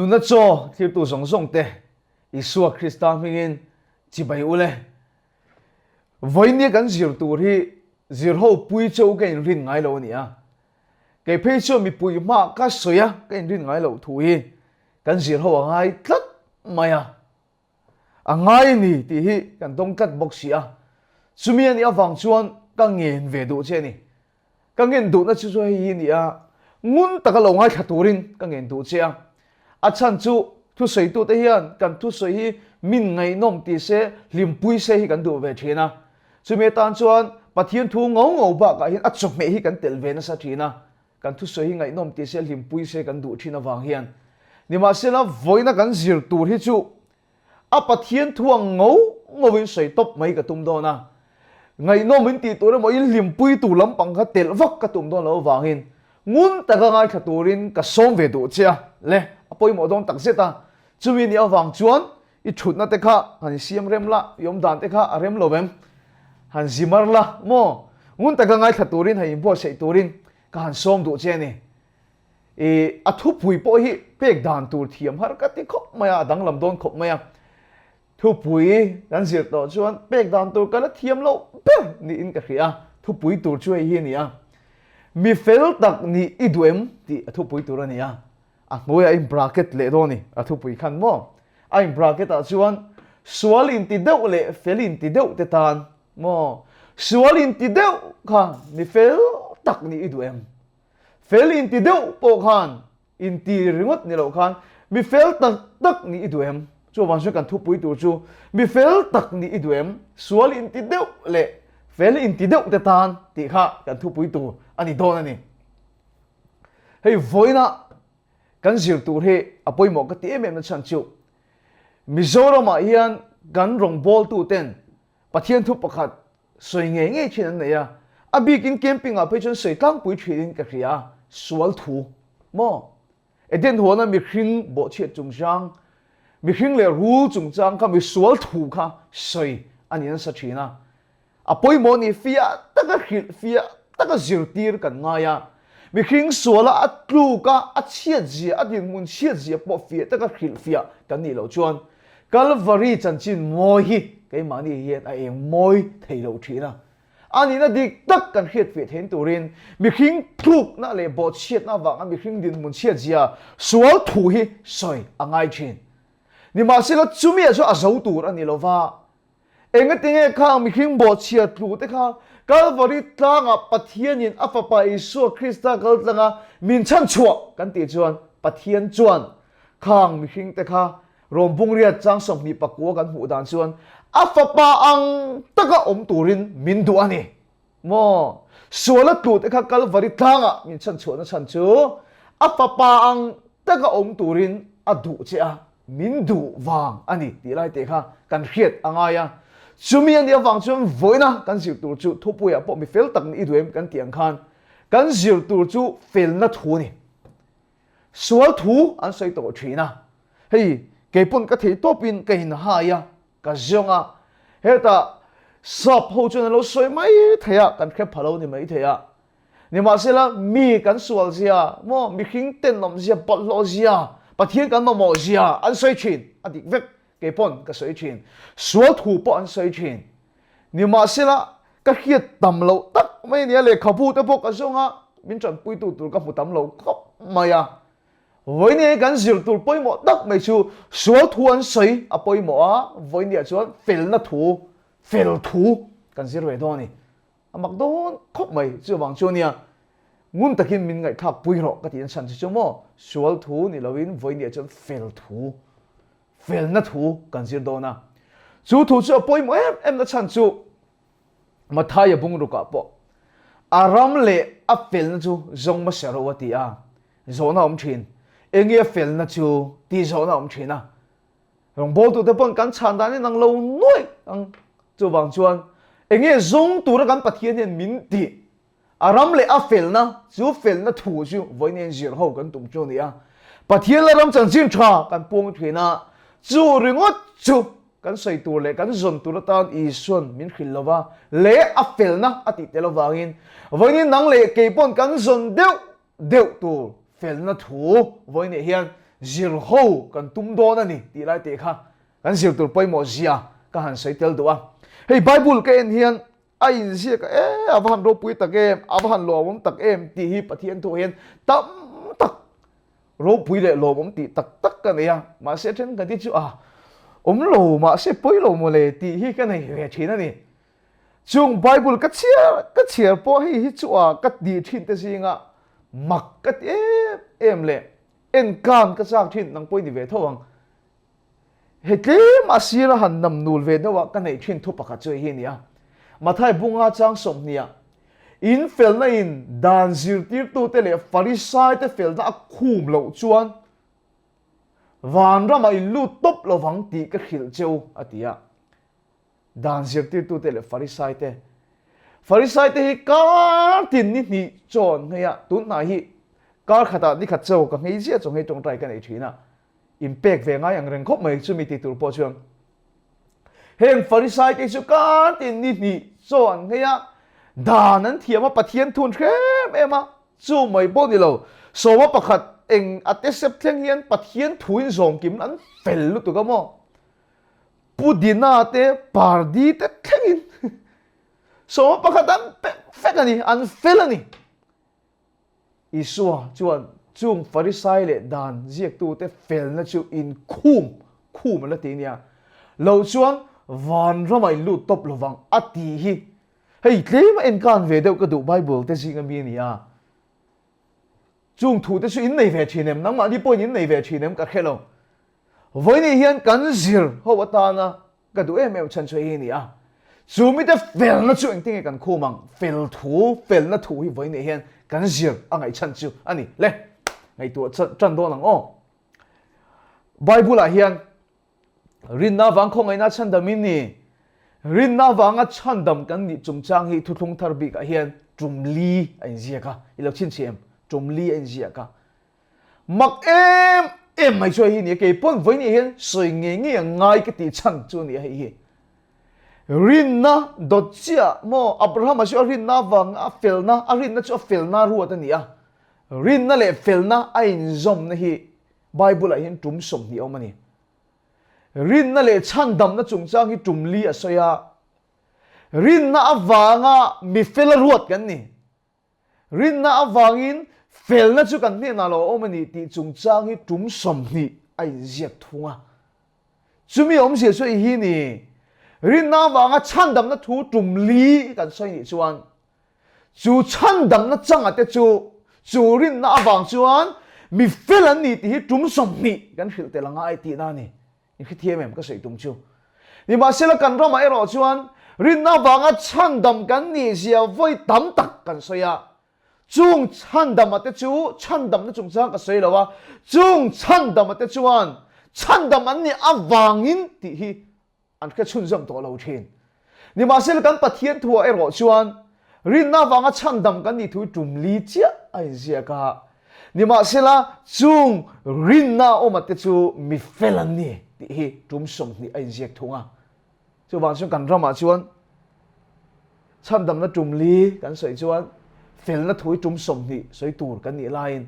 Nuna chaw thlirtu zawng zawng te Isua Krista hmingin chibai ule. Vawinia kan zir tur hi zir ho pui cho ka inrin ngai lo a ni a. Kei phei chuan mipui hma ka sawi a ka inrin ngai loh thu hi kan zir ho a ngai tlat mai a. A ngai a ni tih hi kan dawng tlat bawk si a. Chumi a nih avang chuan ka ngen ve duh che a ni. Ka ngen duhna chu chu hei hi a ni a, ngun taka lo ngaithla turin ka ngen duh che a. A chhan chu thusawitute hian kan thusawi hi min ngaihnawm ti se, hlimpui se hi kan duh ve thin a. Chumi atan chuan Pathian thu ngo ngo bakah hian a chawhmeh hi kan telh ve nasa thin a. Kan thusawi hi ngaihnawm ti se, hlimpui se kan duh thin avang hian. Nimahsela, vawiina kan zir tur hi chu A Pathian thu ang ngo ngoin sawi tawp mai ka tum dawn a, ngaihnawm in tih tur emaw in hlimpui tur lampang kha telh vak ka tum dawn loh avangin ngun taka ngaithla turin ka sawm ve duh che a, le a pawimawh dawn tak zet a, chumi nih avang chuan i thutna te kha han siam rem la, i awmdan te kha a rem lo em? Han zimar la maw? Ngun taka ngaithla turin han inbuatsaih turin ka han sawm duh che a ni. I a thupui pawh hi pek dan tur thiam har ka ti khawp mai a, a danglam dawn khawp mai a. Thupui kan zir tawh chuan pek dan tur ka la thiam loh ber niin ka hria a, thupui tur chu hei hi a ni a, Mi fel tak nih i duh em? tih a thupui tur a ni a, a hnuaiah a in bracket leh dawn a ni, a thupui khan maw? A in bracket ah chuan sual inti deuh leh fel inti deuh te tan maw? Sual inti deuh kha mi fel tak nih i duh em? Fel inti deuh pawh khan inti ringawt ni loh khan mi fel tak tak nih i duh em? Chuvang chuan kan thupui tur chu mi fel tak nih i duh em? Sual inti deuh leh fel inti deuh te tan tih kha kan thupui tur a ni dawn a ni. Hei vawiina kan zir tur hi a pawimawh ka ti em em na chhan chu Mizoramah hian kan rawngbawltu ten Pathian thu pakhat sawi ngei ngei thin an nei a, a bikin camping ah phei chuan sawi tlangpui thinin ka hria a, sual thu maw? Eden huana mihring bawhchhiat chungchang, mihring leh rul chungchang kha mi sual thu kha sawi a ni nasa thin a, a pawimawh ni fiah taka hrilh fiah taka zirtir kan ngai a, mihring suala a tluk a, a chhiat zia, a dinhmun chhiat zia pawh fiah taka hrilh fiah kan nih loh chuan Kalvari chanchin mawi hi keimahni hian a eng mawi thei lo thin a. A nihna dik tak kan hriat fiah thein turin mihring tlukna leh bawhchhiatna avanga mihring dinhmun chhiatzia sual thu hi sawi a ngai thin. Nimahsela chumia chu a zo tur a ni lova, Engatinge khang mihring bawhchhia tlu te kha Kalvari tlangah Pathianin a Fapa Isua Krista kal tlanga min chhan chhuah kan tih chuan Pathian chuan khang mihring te kha Rom bungriat chang 29 kan hmuh dan chuan a Fapa ang taka awm turin min duh a ni. Maw? Suala tlu te kha Kalvari tlangah min chhan chhuahna chhan chu a Fapa ang taka awm turin a duh che a, min duh vang a ni tih lai te kha kan hriat a ngai a. Chumi a nih avang chuan vawiina kan zir tur chu thupuiah pawh mi fel tak nih i duh em kan tih ang khan kan zir tur chu felna thu a ni. Sual thu an sawi tawh thin a, hei keipawn ka thei tawpin ka inhai a, Ka zawng a, hetah sap ho chuan an lo sawi mai thei a, kan hre pha lo ni mai thei a. Nimahsela, mi kan sual zia maw, mihring tenawm zia, bawlhhlawh zia, Pathian kan mamawh zia an sawi thin, a dik vek, kei pawn ka sawi thin. Sual thu pawh an sawi thin. Nimahsela, ka hriat tam loh tak mai a nia, lehkhabu te pawh ka zawng a, min tanpuitu tur ka hmu tam lo khawp mai a. Vawinia kan zir tur pawimawh tak mai chu sual thu an sawi a pawimawh a, vawinia chuan felna thu, fel thu kan zir ve dawn a ni. A mak dawn khawp mai chuvang chu ania ngun takin min ngaihthlak pui rawh ka tih an chhan che chu maw sual thu ni loin vawinia chuan fel thu, felna thu kan zir dawn a. Chu thu chu a pawimawh em em na chhan chu Mathaia bungrukah pawh a ram leh a felna chu zawng hmasa ro a ti a, zawhna a awm thin. Enge a felna chu tih zawhna a awm thin a. Rawngbawltute pawn kan chhan dan in ang lo nuaih ang. Chuvang chuan enge zawng tura kan Pathian hian min tih a ram leh a felna chu felna thu chu vawiin zir ho kan tum chu a ni a. Pathian la ram chanchin tha kan puang thin a, chu ringawt chu Kan sawi tur leh kan zawn tur atan Isua'n min hrilh lo va, leh a felna a tih tel avangin vawiin nang leh kei pawn kan zawn deuh deuh tur felna thu vawiinah hian zir ho kan tum dawn a ni tih lai teh kha kan zir tur pawimawh zia ka han sawi tel duh a. Hei Bible ka en hian a inziak a e a va han ropui tak em, a va han lawmawm tak em tih hi Pathian thu hian tam tak ropui leh lawmawm tih tak tak ka nei a, mahse thenkhat hi chu a awm lo mahse pawi lo mawle tih hi ka nei ve thin a ni. Chung Bible ka chhiar ka chhiar pawh hei hi chu a ka tih thin te zinga mak ka ti em em leh enkan ka chak thin nang pawh i ni ve tho ang. He tlem a sira han nam nul ve deuh a ka neih thin thu pakhat chu hei hi a ni a, Mathai bunga chang sawmhniah in felna in dan zirtirtute leh Farisaite felna a khum loh chuan vanramah in lut tawp lovang tih ka hrilh cheu a ti a. Dan zirtirtute leh Farisaite. Farisaite hi kar tin ni hnih chaw an nghei a, tun hnai hi kar khatah ni khat chaw ka nghei ziah chaw nghei tawngtai ka nei thin a, inpek ve ngai ang reng khawp mai chumi ti tur pawh chuan heng Farisaite hi chu kar tin ni hnih chaw an nghei a, dan an thiam a, Pathian thun hrem em a, chu mai pawh ni lo, sawma pakhat eng a te sep thleng hian Pathian thuin zawmkim an fel lutuk a maw? Pudina te pardi te thlengin sawma pakhat an pek vek a ni, an fel a ni. Isua chuan chung Farisai leh dan ziaktute felna chu inkhum khum a la ti nia, lo chuan vanramah in lut tawp lovang a ti hi hei tlem a enkan ve deuh ka duh Bible te zinga mi a ni a. Chung thute chu in nei ve thin em? Nangmahni pawhin in nei ve thin em? Ka hre lo. Vawiin hian kan zir ho atana ka duh em em chhan chu hei hi a ni a. Chu mite felna chu engtin nge kan khum ang? Fel thu, felna thu hi vawiin hian kan zir a ngaih chhan chu a ni. Le, ngaihtuah tan dawn ang aw. Bible-ah hian Rinna vang khawngaihna chhandam in ni. Rinna vanga chhandam kan nih chungchang hi thuthlung thar bikah hian tum li a inziak a. I lo chhinchhiah em? Tum li a inziak a. Mak em em mai chu hei hi ni a, kei pawn vawiin hian sawi ngei ngei a ngai ka tih chhan chu a ni a hei hi. Rinna dawt chiah maw Abrahama chu a rinna avanga a felna, a rinna chu a felna ruat a ni a. Rinna leh felna a inzawmna hi Bible-ah hian tum 20 a awm a ni. Rinna leh chhandamna chungchang hi tum li a sawi a. Rinna avanga mi fela ruat kan ni. Rinna avangin felna chu kan hnenah lo a awm a ni tih chungchang hi tum 20 a inziak thung a. Chumi awmzia chu i hi ni. Rinna avanga chhandamna thu tum li kan sawi nih chuan Chu chhandamna changa te chu chu rinna avang chuan mi fel an ni tih hi tum 20 kan hrilh tel a ngai tihna a ni. In hrethiam em ka sawi tum chu. Nimahsela kan ramah erawh chuan rinna avanga chhandam kan nih zia vawi tam tak kan sawi a. Chung chhandama te chu chhandamna chungchang ka sawi lo a, chung chhandama te chuan chhandam an nih avangin tih hi An hre chhunzawm tawh lo thin. Nimahsela kan Pathian thuah erawh chuan rinna avanga chhandam kan nih thu tum li chiah a inziak a. Nimahsela chung rinna a awm ate chu mi fel an ni tih hi tum 20 a inziak thung a. Chuvang chuan kan ramah chuan chhandamna tum li kan sawi chuan felna thu hi tum 20 sawi tur kan nih laiin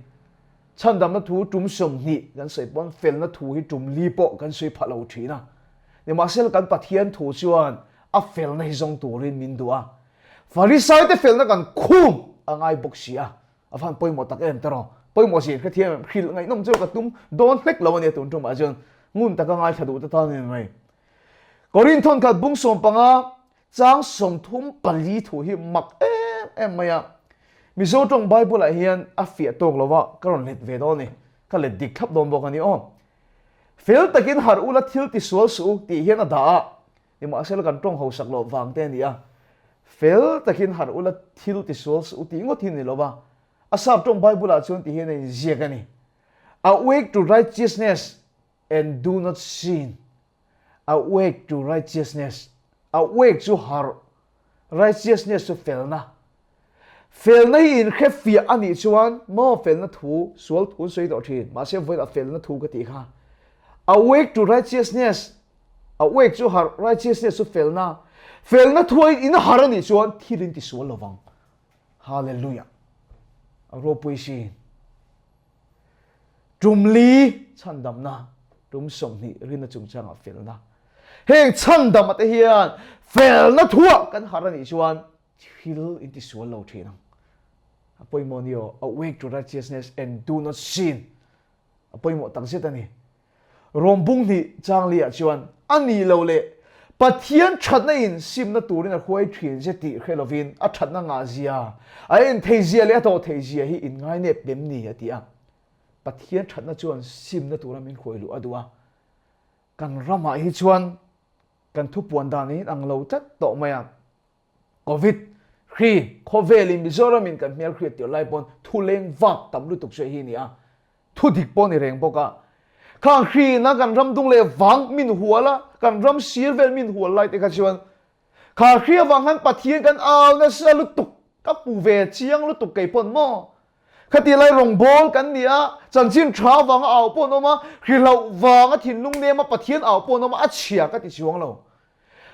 Chhandamna thu tum 20 kan sawi pawn felna thu hi tum li pawh kan sawi phah lo thin a. Nimahsela kan Pathian thu chuan a felna hi zawng turin min duh a. Farisaite felna kan khum a ngai bawk si a. A van pawimawh tak em tawh. Pawimawh zir hrethiam em hrilh ngaihnawm chu ka tum dawn hlek lo a nia tun tumah chuan ngun taka ngaithla duh te tan a ni mai. Korinthon khat bung 15 Chang 34 thu hi mak em em mai a. Mizo tawng Bible ah hian a fiah tawk lo a, ka rawn let ve dawn a ni. Ka let dik thlap dawn bawk a ni aw. Fel takin harh ula thil ti sual suh u tih hian a dah a, nimahsela kan tawng hausak loh vang te a ni a. Fel takin harh ula thil ti sual suh u tih ngawt hi a ni lo va, a sap tawng Bible ah chuan ti hian a inziak a ni. Awake to righteousness and do not sin. Awake to righteousness, awake chu harh, righteousness chu felna. Felna hi inhre fiah a nih chuan maw felna thu, sual thu an sawi tawh thin, mahse vawiinah felna thu ka tih kha. Awake to righteousness, awake chu harh, righteousness chu felna. Felna thu aiin in harh a nih chuan thil in tisual lovang. Hallelujah. A ropui si. Tum li chhandamna, tum 20 rinna chungchangah felna. Heng chhandama te hian felna thuah kan harh a nih chuan thil in tisual lo thin ang. A pawimawh ni aw, awake to righteousness and do not sin. A pawimawh takzet a ni. Rom bung hnih changli ah chuan a nih lo leh Pathian thatna in simna turin a hruai thin che tih hre lovin a thatna ngah zia, a en thei zia leh a tawh thei zia hi in ngainep em ni a ti a. Pathian thatna chuan simna tura min hruai luh a duh a. Kan ramah hi chuan kan thupuan dan in ang lo tlat tawh mai a. Covid hri khawvelin Mizoramin kan hmelhriat tirh lai pawn thu leng vak tam lutuk chu hi a ni a, thu dik pawh a ni reng bawk a. Khang hriina kan ram dung leh vang min hual a, kan ram sir vel min hual lai te kha chuan kha hri avang khan Pathian kan au nasa lutuk, ka hmu ve chiang lutuk kei pawn maw? Khati lai rawngbâwl kan ni a, chanchin ṭha avanga au pawh an awm a, hrihlauh vanga thinlung nema Pathian au pawh an awm a, a chhia ka ti chuang lo.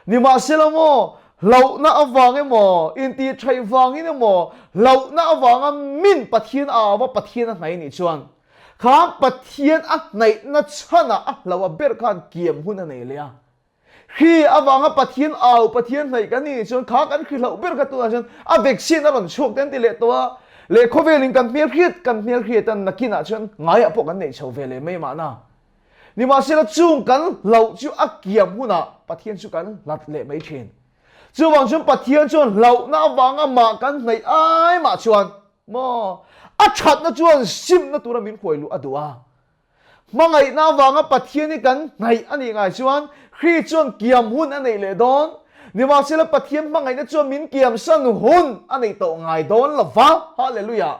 Nimahsela maw, hlauhna avang emaw, intihṭhaih vangin emaw, hlauhna avanga min Pathian a au va, Pathian a hnaih nih chuan, kha Pathian a hnaihna chhanah a hlauh a ber khan kiam hun a nei leh a. Hri avanga Pathian au, Pathian hnaih kan nih chuan kha kan hri hlauh ber kha tunah chuan a vaccine a rawn chhuak te an ti leh tawh a, leh khawvelin kan hmelhriat kan hmelhriat a nakinah chuan ngaiah pawh kan neih chho ve leh mai mahna. Nimahsela chung kan hlauh chu a kiam hunah Pathian chu kan hlat leh mai thin. Chuvang chuan Pathian chuan hlauhna avanga mah kan hnaih ai mah chuan maw a thatna chuan simna tura min huai luh a duh a. Hmangaihna avanga Pathian hi kan hnaih a nih ngai chuan Hri chuan kiam hun a neih leh dawn. Nimahsela Pathian hmangaihna chuan min kiamsan hun a neih tawh ngai dawn lo va. Hallelujah!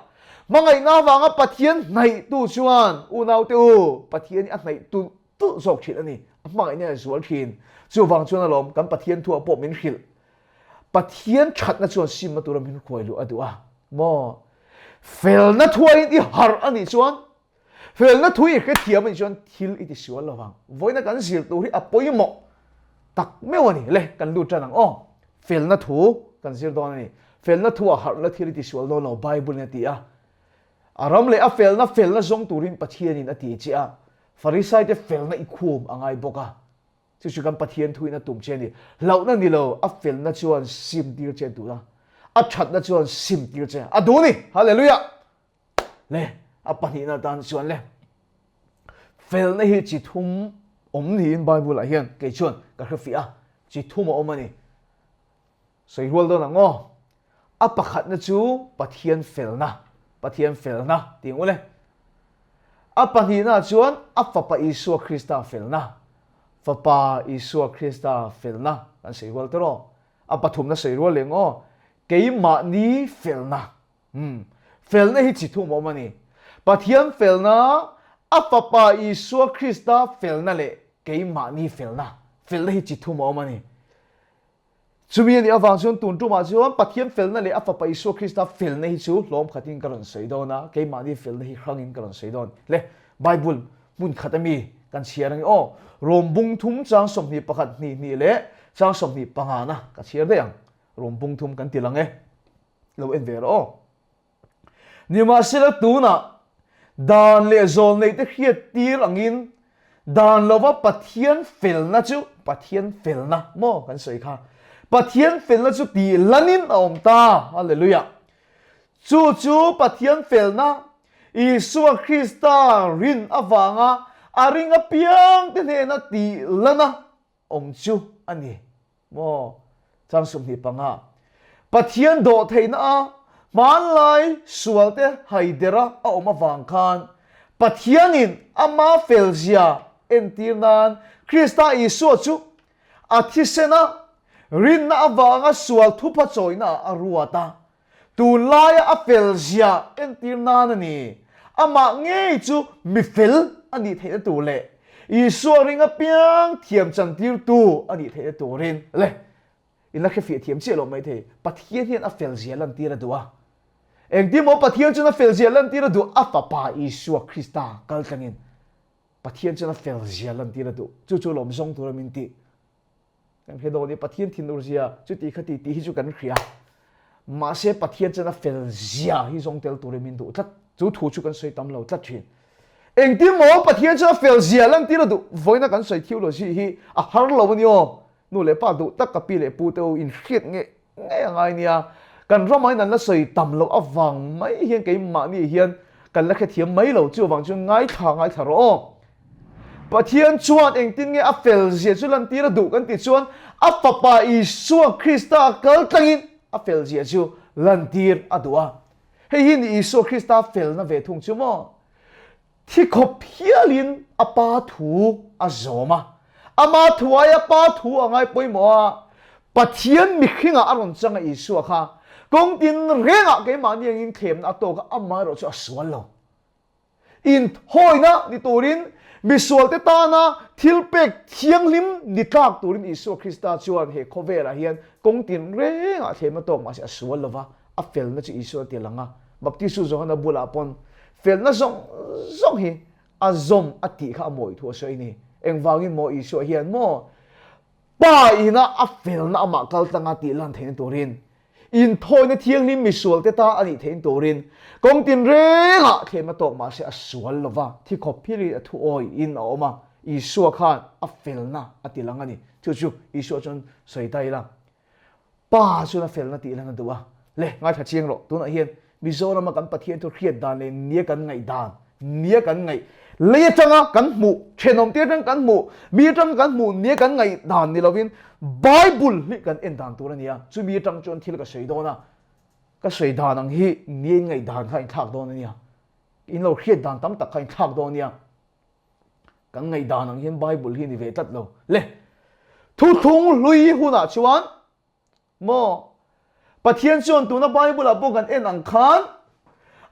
Hmangaihna avanga Pathian hnaihtu chuan unaute u, Pathian hi a hnaih tulh tulh zawk thin a ni. A hmangaihna a zual thin. Chuvang chuan alawm kan Pathian thuah pawh min hrilh. Pathian thatna chuan simna tura min hruai luh a duh a. Maw? Felna thuain i harh a nih chuan, felna thu i hrethiam a nih chuan thil i tisual lo vang. Vawiina kan zir tur hi a pawimawh tak meuh a ni. Le, kan lut tan ang aw. Felna thu kan zir dawn a ni. Felna thu ah harhna thil i tisual dawn lo Bible in a ti a. A ram leh a felna felna zawng turin Pathianin a ti che a. Farisai te felna i khum a ngai bawk a. Chu chu kan Pathian thuin a tum che a ni. Hlauhna ni lo, a felna chuan sim tir che a duh a. A thatna chuan sim tir che a duh a ni. Hallelujah! Le, a pahnihna atan chuan le, felna hi chi thum awm niin Bible ah hian kei chuan ka hre fiah a, chi thum a awm a ni. Sawi rual dawn ang aw. A pakhatna chu Pathian felna, Pathian felna tih ang u le. A pahnihna chuan a Fapa Isua Krista felna, Fapa Isua Krista felna kan sawi rual tawh aw. A pathumna sawi rual leh ang aw, keimahni felna. Umm, felna hi chi thum a awm a ni. Pathian felna, a Fapa Isua Krista felna leh keimahni felna. Felna hi chi thum a awm a ni. Chumi a nih avang chuan tun tumah chuan Pathian felna leh a Fapa Isua Krista felna hi chu hlawm khatin ka rawn sawi dawn a, keimahni felna hi hrangin ka rawn sawi dawn. Le, Bible hmun khat ami kan chhiar ange aw. Rom bung thum chang 21 hnih hnih leh chang 25 na ka chhiar daih ang. Rom bung thum kan ti lang e. Lo en ve rawh aw. Nimahsela tunah dan leh zawlneite hriat tir angin dan lova Pathian felna chu Pathian felna maw kan sawi kha Pathian felna chu tih lanin a awm ta. Hallelujah. Chu chu Pathian felna Isua Krista rin avanga a ring apiangte hnena tih lana awm chu a ni. Maw? Chang 25. Pathian dawhtheihna a hmanlai sualte haidera a awm avang khan Pathianin ama felzia entir nan Krista Isua chu a thisena rinna avanga sual thupha chawihna ah a ruat a. Tunlaia a fel zia entir nan a ni. Amah ngei chu mi fel a nih theihna tur leh Isua ring apiang thiam chantirtu a nih theihna turin le in la hrefiah thiam chiah lo maithei. Pathian hian a fel zia lantir a duh a. Engtin maw Pathian chuan a fel zia lantir a duh? A Fapa Isua Krista kal tlangin Pathian chuan a fel zia lantir a duh. Chu chu lawm zawng tura min tih. Kan hre dawn i Pathian thinur zia chuti khati tih hi chu kan hria. Mahse Pathian chuan a fel zia hi zawng tel turin min duh tlat. Chu thu chu kan sawi tam lo tlat thin. Engtin maw Pathian chuan a fel zia lantir a duh? Vawiina kan sawi theology hi a har lo a ni aw. Nu leh pa duh tak ka pi leh pu te u inhriat ngei ngei a ngai nia. Kan ramah hian an la sawi tam loh avang mai hian keimahni hian kan la hrethiam mai lo. Chuvang chuan ngaithla ngaithla rawh aw. Pathian chuan engtin nge a fel zia chu lantir a duh kan tih chuan a Fapa Isua Krista kal tlangin a fel zia chu lantir a duh a. Hei hi ni Isua Krista felna ve thung chu maw? Thi khawp hialin a Pa thu a zawm a. Ama thu aia Pa thu a ngai pawimawh a. Pathian mihringah a rawn chang a Isua kha. Kawng tin rengah keimahni angin thlemna a tawk a, amaherawh chu a sual lo. Inthawina ni turin misualte tana thilpek thianghlim ni tlak turin Isua Krista chuan he khawvelah hian kawng tin rengah thlemna tawk mahse a sual lova, a felna chu Isua a ti lang a. Baptistu Johana bulah pawn felna zawng zawng hi a zawm a tih kha a mawi thu a sawi a ni. Engvangin maw Isua hian maw Pa ina a felna amah kal tlanga tih lan theihna turin Inthawina thianghlim misualte ta a nih theih turin kawng tinrengah thlem a tawk mahse a sual lo va, thi khawp phirin a thu awiin a awm a, Isua khan a felna a ti lang a ni. Chu chu Isua chuan sawi ta ila, Pa chuan a felna tih lan a duh a, le ngaithla chiang rawh, tunah hian Mizorama kan Pathian thu hriat dan leh nia kan ngaih dan, nia kan ngaih, lei atanga kan hmuh, thenawmte atang kan hmuh, mi atanga kan hmuh nia kan ngaih dan ni lovin Bible hi kan en dan tur a ni a, chumi atang chuan thil ka sawi dawn a, ka sawi dan ang hi nia in ngaih dan kha inthlak dawn a nia, in lo hriat dan tam tak kha inthlak dawn a nia. Kan ngaih dan ang hian Bible hi a ni ve tlat lo. Le, thuthlung hlui hunah chuan Maw? Pathian chuan tuna Bible-ah pawh kan en ang khan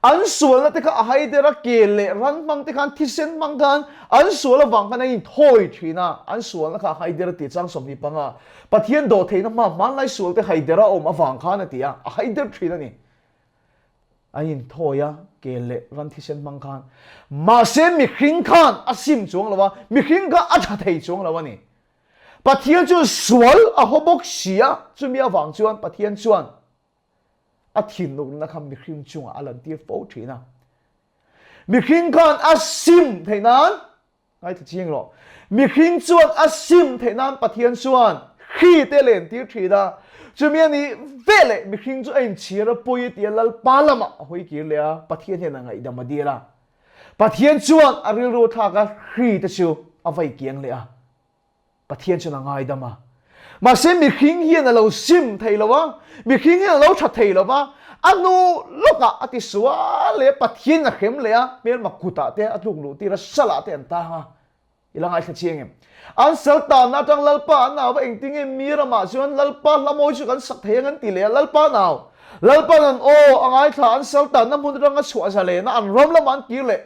an sualna te kha a haider a, kel leh ran hmang te khan, thisen hmang khan an sual avang khan an inthawi thin a, an sualna kha a haider a ti chang 25 Pathian dawhtheihna hma hmanlai sual te haider a awm avang khan a ti a, a haider thin a ni. An inthawi a, kel leh ran thisen hmang khan. Mahse mihring khan a sim chuang lo a, mihring kha a tha thei chuang lo a ni. Pathian chuan sual a haw bawk si a, chumi avang chuan Pathian chuan a thinurna kha mihring chungah a lantir fo thin a. Mihring khan a sim theih nan, ngaithla chiang rawh, mihring chuan a sim theih nan Pathian chuan hri te a lentir thin a, chumi a nih veleh mihring chu a inchhir a pawi a ti a, Lalpa lamah a hawi kir leh a, Pathian hian a ngaihdam a dil a. Pathian chuan a rilru thlak a hri te chu a vai kiang leh a, Pathian chuan a ngaidam a. Mahse mihring hian a lo sim thei lo a, mihring hian a lo tha thei lo va, a hnu lawkah a ti sual leh a, Pathian a hrem leh a, hmelma kutah te a tluk luh tir a, salah te an tang a. I la ngaithla chiang em? An sal tanna atang Lalpa an nau va engtin nge mi ramah chuan Lalpa hla mawi chu kan sak thei ang an ti leh a, Lalpa nau, Lalpa'n an aw a ngaithla an sal tanna hmun atanga chhuah zalena an ram lamah an kir leh.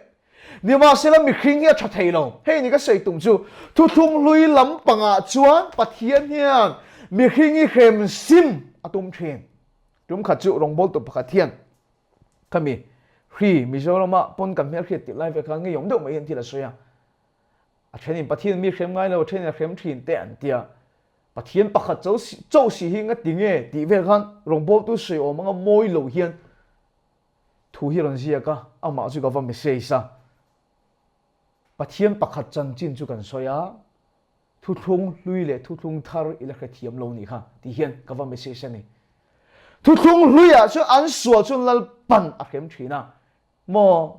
Nimahsela mihring hi a tha thei lo. Hei ni ka sawi tum chu thuthlung hlui lampangah chuan Pathian hian mihring hi hrem sim a tum thin. Tum khat chu rawngbawltu pakhat hian Khami hri Mizorama pawn kan hmelhriat tih lai ve khan ngeiawm deuh mai hian thil a sawi a. A thenin Pathian mi hrem ngai lo, a thenin a hrem thin te an tia. Pathian pakhat cho cho si hi nga ti nge tih vel khan rawngbawltu sawi awm anga mawi lo hian thu hi rawn ziak a, amah chu ka va message a. Pathian pakhat chanchin chu kan sawi a, Thuthlung hlui leh thuthlung thar i la hrethiam lo nih kha tih hian ka va message a ni. Thuthlung hluiah chuan an sual chuan Lalpan a hrem thin a. Maw?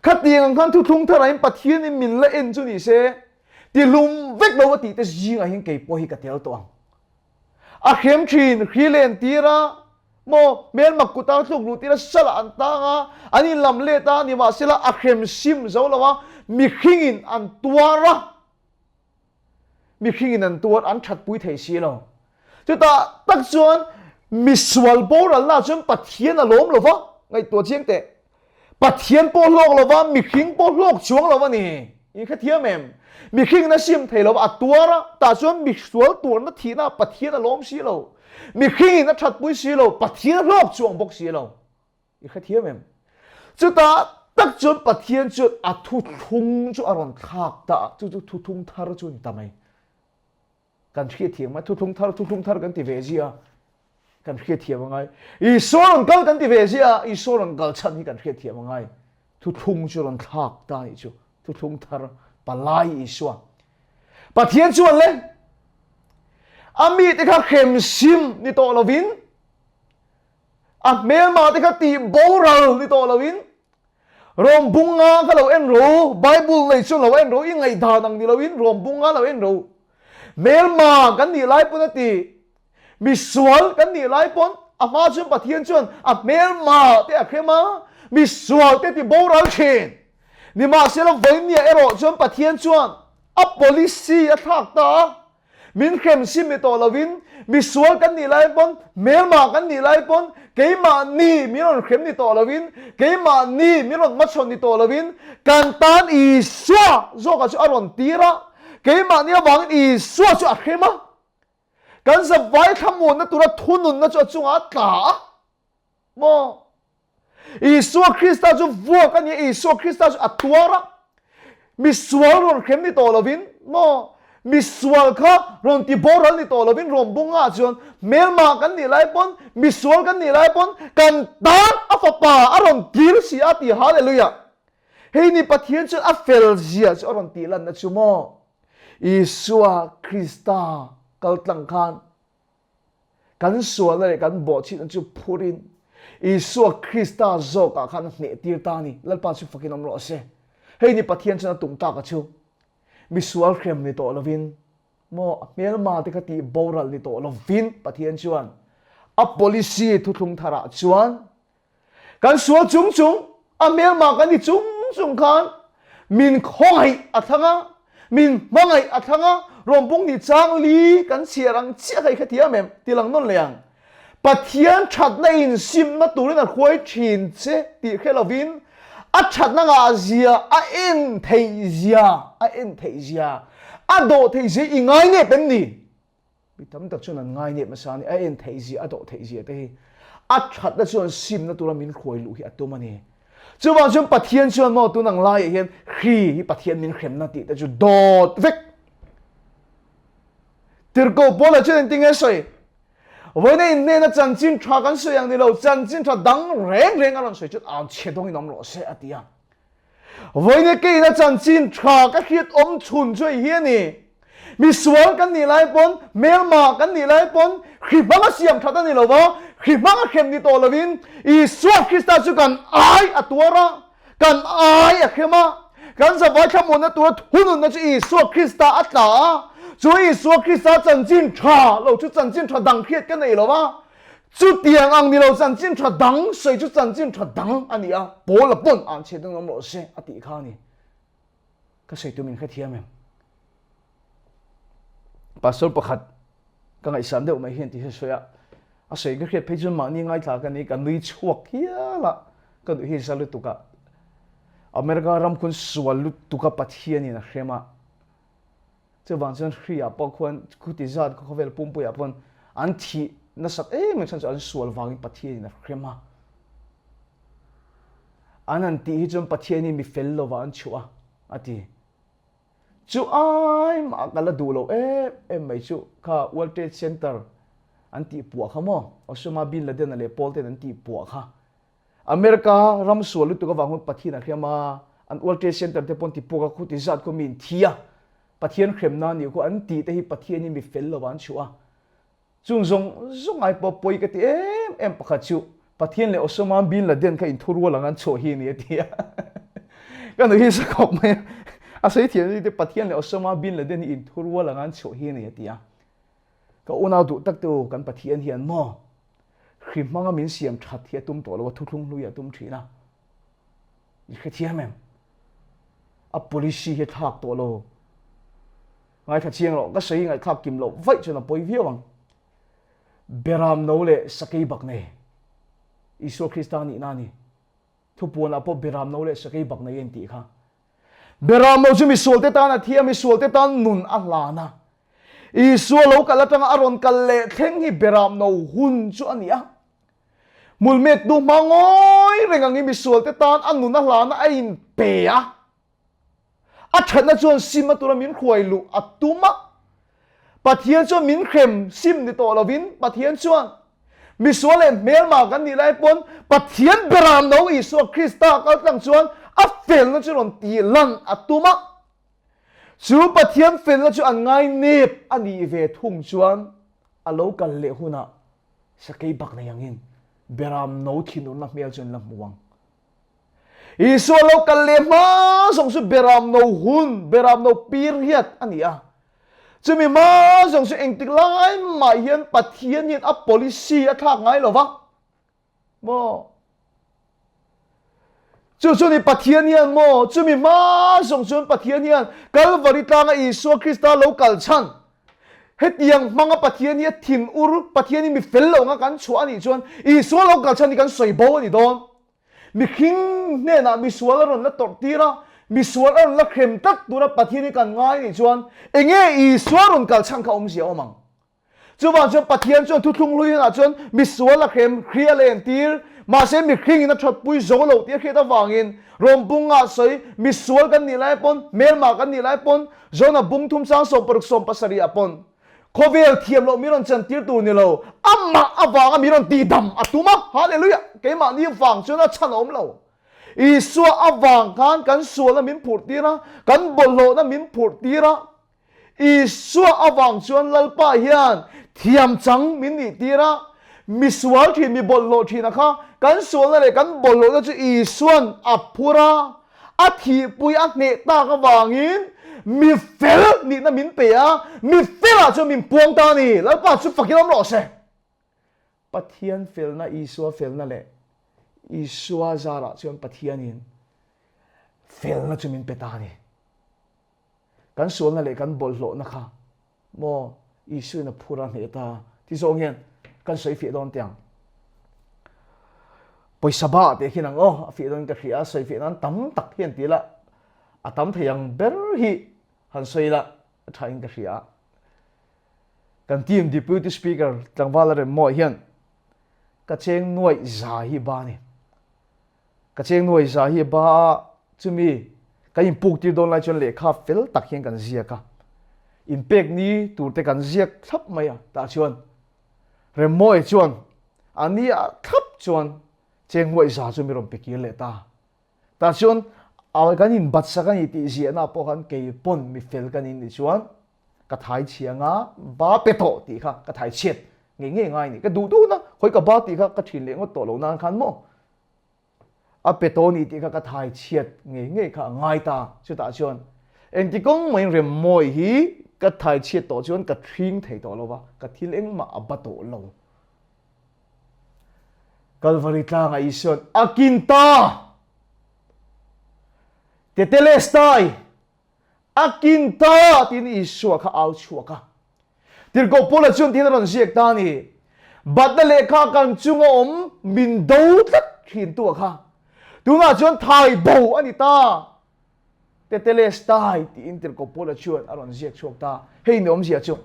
Khatiang ang khan thuthlung tharah in Pathian in min la en chu ni se, tihlum vek lo a tih te zingah hian kei pawh hi ka tel tawh ang. A hrem thin, hri len tir a, maw, hmelmak kuta tluk luh tir a, salah an tang a, an inlam let a, nimahsela a hrem sim zo lo a, mihringin an tuar a. Mihringin an tuar an thatpui thei si lo. Chutah tak chuan misual boralna chuan Pathian a lawm lo va, ngaihtuah chiang teh. Pathian pawh hlawk lo va, mihring pawh hlawk chuang lo a ni. In hrethiam em? Mihringin a sim thei lo va, a tuar a, tah chuan misual tuarna thihna Pathian a lawm si lo. Mihringin a thatpui si lo, Pathian a hlawk chuang bawk si lo. I hrethiam em? Chutah tak chuan Pathian chuan a thuthlung chu a rawn thlak ta a, chu chu thuthlung thar chu a ni ta mai. Kan hriatthiam a, thuthlung thar, thuthlung thar kan ti ve zia a, kan hriatthiam a ngai. Isua rawn kal kan ti ve zia a, Isua rawn kal chhan hi kan hriatthiam a ngai. Thuthlung chu rawn thlak ta a nih chu. Thuthlung thar palai Isua. Pathian chuan le a mite kha hrem sim ni tawh lovin a hmelma te kha tih boral ni tawh lovin Rom bunga kha lo en ro Bible nei chu lo en ro i ngaihdan ang ni loin Rom bunga lo en ro hmelma kan nih lai pawn a ti Misual kan nih lai pawn a hma chuan Pathian chuan a hmelma te a hrem a, misual te ti boral thin. Nimahsela vawinia erawh chuan Pathian chuan a policy a thlak ta a, min hrem sim ni tawh lovin misual kan nih lai pawn, hmelma kan nih lai pawn keimahni min rawn hrem ni tawh lovin, keimahni min rawn hmachhawn ni tawh lovin kan tan Isua zawkah chu a rawn tir a, keimahni avangin Isua chu a hrem a. Kan zavai thlamuanna tura thununna chu a chungah a tla a maw? Isua Krista chu vuak a ni a, Isua Krista chu a tuar a. Misual rawn hrem ni tawh lovin maw? Misual kha rawn ti boral ni tawh lovin rawn bungah chuan hmelma kan nih lai pawn, misual kan nih lai pawn kan tan a fapa a rawn tir si a ti Hallelujah. Hei ni Pathian chuan a fel zia chu a rawn tih lanna chu maw? Isua Krista kaltlang khan kan sualna leh kan bawhchhitna chu phurin Isua Krista zawkah khan a hneh tir ta a ni. Lalpa chu fakin awm rawh se. Hei ni Pathian chuan a tum tak a chu. Misual hrem ni tawh lovin maw a hmelma te kha tih boral ni tawh lovin Pathian chuan a policy thuthlung tharah chuan Kan sual chung chung, a hmelma kan ni chung chung khan min khawngaih a thlang a, min hmangaih a thlang a, rawnbung ni chang li kan chhiar ang chiah kha i hrethiam em? Ti lang nawn leh ang. Pathian thatna in simna turin a hruai thin che tih hre lovin a thatna ngah zia, a en theih zia, a en theih zia, a dawh theih zia i ngai nep em ni? Mi tam tak chuan an ngai nep nasa a ni, a en theih zia, a dawh theih zia te hi a thatna chuan simna tura min hruai luh hi a tum a ni. Chuvang chuan Pathian chuan maw tun ang laiah hian hri hi Pathian min hremna tih te chu dawt vek. Tirhkoh Paula chuan engtin nge sawi? Vawiina inhnena chanchin tha kan sawi ang ni lo, chanchin tha dang reng reng a rawn sawi chuan ang chhe dawngin awm rawh se a ti a. Vawiin keina chanchin tha ka hriat awm chhun chu hei hi a ni. Misual kan nih lai pawn, hmelma kan nih lai pawn, hri hmanga siam that a ni lo va, hri hmanga hrem ni tawh lovin Isua Krista chu kan ai a tuar a, kan ai a hrem a, kan zavai thlamuanna tura thununna chu Isua Krista a tla a, chu Isua Krista chanchin tha lo chu chanchin tha dang hriat ka nei lo va, Chutiang ang ni lo chanchin tha dang sawi chu chanchin tha dang a ni a, Paula pawn an chhiat dang awm rawh se a tih kha a ni. Ka sawi tu min hrethiam em? Pastor pakhat ka ngaihsan deuh mai hian ti hi sawi a, a sawi ka hriat phei chuan mahni ngaithla ka ni, ka nui chhuak hial a, ka duh hi za lutuk a. America ram khun sual lutuk a Pathianin a hrem a, Chuvang chuan hri-ah pawh khuan khuti zat khawvel pumpuiah pawn an thih nasat em em chhan chu an sual vangin Pathianin a hrem a. An han tih hi chuan Pathian hi mi fel lovah an chhuah a, a ti. Chu ai mah ka la duh lo em em mai chu kha World Trade Center an tih puah kha maw? Osama Bin Laden-a leh pawl ten an tih puah kha. America ram sual lutuk avang hun Pathian a hrem a, an World Trade Center te pawn ti puak a, khuti zat khaw mi in thi a, Pathian hremna nih khu an tih te hi Pathian hi mi fel lo an chhuah a. Chung zawng zawng ai pawh pawi ka ti em em pakhat chu Pathian leh Osama Bin Laden kha inthurual ang an chhuah hi a ni a ti a. Ka nuih hi sa khawp mai a, a sawi thiam zui te Pathian leh Osama Bin Laden hi inthurual ang an chhuah hi a ni a ti a. Ka unau duh tak te u, kan Pathian hian maw Hri hmanga min siam that hi a tum tawh lo a, thuthlung hlui a tum thin a. I hrethiam em? A policy hi a thlak tawh lo. Ngaithla chiang loh, ka sawi ngaihthlak kim loh vaih chuan a pawi viau ang. Beram no leh sakei bak nei. Isua Krista nihna a ni. Thupuanah pawh beram no leh sakei bak nei a intih kha. Beram no chu misualte tan a thi a, misualte tan nun a hlan a. Isua lo kal atanga a rawn kal leh thleng hi beram no hun chu a ni a. Hmulmettu hma ngawi reng angin misualte tan a nun a hlan a, a inpe a. A thatna chuan sim a tura min hruai luh a tum a. Pathian chuan min hrem sim ni tawh lovin Pathian chuan misual leh hmelma kan nih lai pawn Pathian beram no Isua Krista kaltlang chuan A felna chu rawn tih lan a tum a. Chu Pathian felna chu an ngai nep a nih ve thung chuan a lo kal leh hunah sakei bak nei angin beram no thinurna hmel chu an la hmu ang. Isua lo kal leh hma zawng chu beram no hun, beram no period a ni a. Chumi hma zawng chu engtik lai mah hian Pathian hian a policy a thlak ngai lo va. Maw? Chu chu ni Pathian hian maw? Chumi hma zawng chuan Pathian hian Kalvari tlanga Isua Krista lo kal chhan hetiang hmanga Pathian hi a thin ur, Pathian hi mi fel lo anga kan chhuah a nih chuan Isua lo kal chhan hi kan sawi bo a ni dawn. Mihring hnenah misual a rawn la tawrh tir a, misual a rawn la hrem tlat tura Pathian hi kan ngai a nih chuan enge Isua rawn kal chhan kha awmzia a awm ang? Chuvang chuan Pathian chuan thuthlung hlui hunah chuan misual a hrem hri a len tir, mahse mihringin a thatpui zo lo tih a hriat avangin Rom bungah sawi misual kan nih lai pawn, hmelmah kan nih lai pawn, Jona bung thum chang 60 17 ah pawn khawvel thiam loh mi rawn chantir tur ni lo, amah avanga mi rawn tihdam a tum a, Hallelujah! Keimahni vang chuan a chhan a awm lo. Isua avang khan kan sualna min phurh tir a, kan bawlhhlawhna min phurh tir a, Isua avang chuan Lalpa hian thiam chang min nih tir a, mi sual thin, mi bawlhhlawh thin a kha kan sualna leh kan bawlhhlawhna chu Isuan a phur a, a thihpui a hneh tak avangin mi fel nihna min pe a, mi felah chuan min puang ta a ni. Lalpa chu fakin awm rawh se. Pathian felna, Isua felna leh Isua zarah chuan Pathianin felna chu min pe ta a ni. Kan sualna leh kan bawlhhlawhna kha maw Isuin a phur a hneh ta ti zawng hian kan sawi fiah dawn teh ang. Pawisa ba teh khian ang aw a fiah dawn ka hria a, sawi fiah nan tam tak hian ti ila a tam thei ang ber hi han sawi ila a tha in ka hria a. Kan team Deputy Speaker tlangval a rem maw hian ka cheng nuaih za hi ba ni. Ka cheng nuai za hi ba a, chumi kan inpuk tir dawn lai chuan lehkha fel tak hian kan ziak a, inpek ni tur te kan ziak thlap mai a, tah chuan Remmawi chuan a ni ah thlap chuan cheng nuai za chu mi rawn pe kir leh ta. Tah chuan a kan inbat sak a ni tih ziahna pawh khan kei pawn mi fel kan in nih chuan ka thai chhia nga ba pe tawh tih kha ka thai chhiat ngei ngei ngai ni ka duh duh na hawi ka ba tih kha ka thin leh ngawt tawh lo nan khan maw a pe tawh ni tih kha ka thai chhiat ngei ngei kha a ngai ta chutah chuan engti kawng maiin rem mawi hi ka thai chhiat tawh chuan ka thring thei tawh lo va ka thil engmah a ba tawh lo Kalvari tlangah Isuan a kin ta Tetelestai A kin ta tiin Isua kha au chhuak a. Tirhkoh Paula chuan tiin a rawn ziak ta a ni. Batna lehkha kan chunga awm min do tlat thintu a kha. Tunah chuan thai bo a ni ta. Tetelestai tiin Tirhkoh Paula chuan a rawn ziak chhuak ta. Hei ni awmzia chu.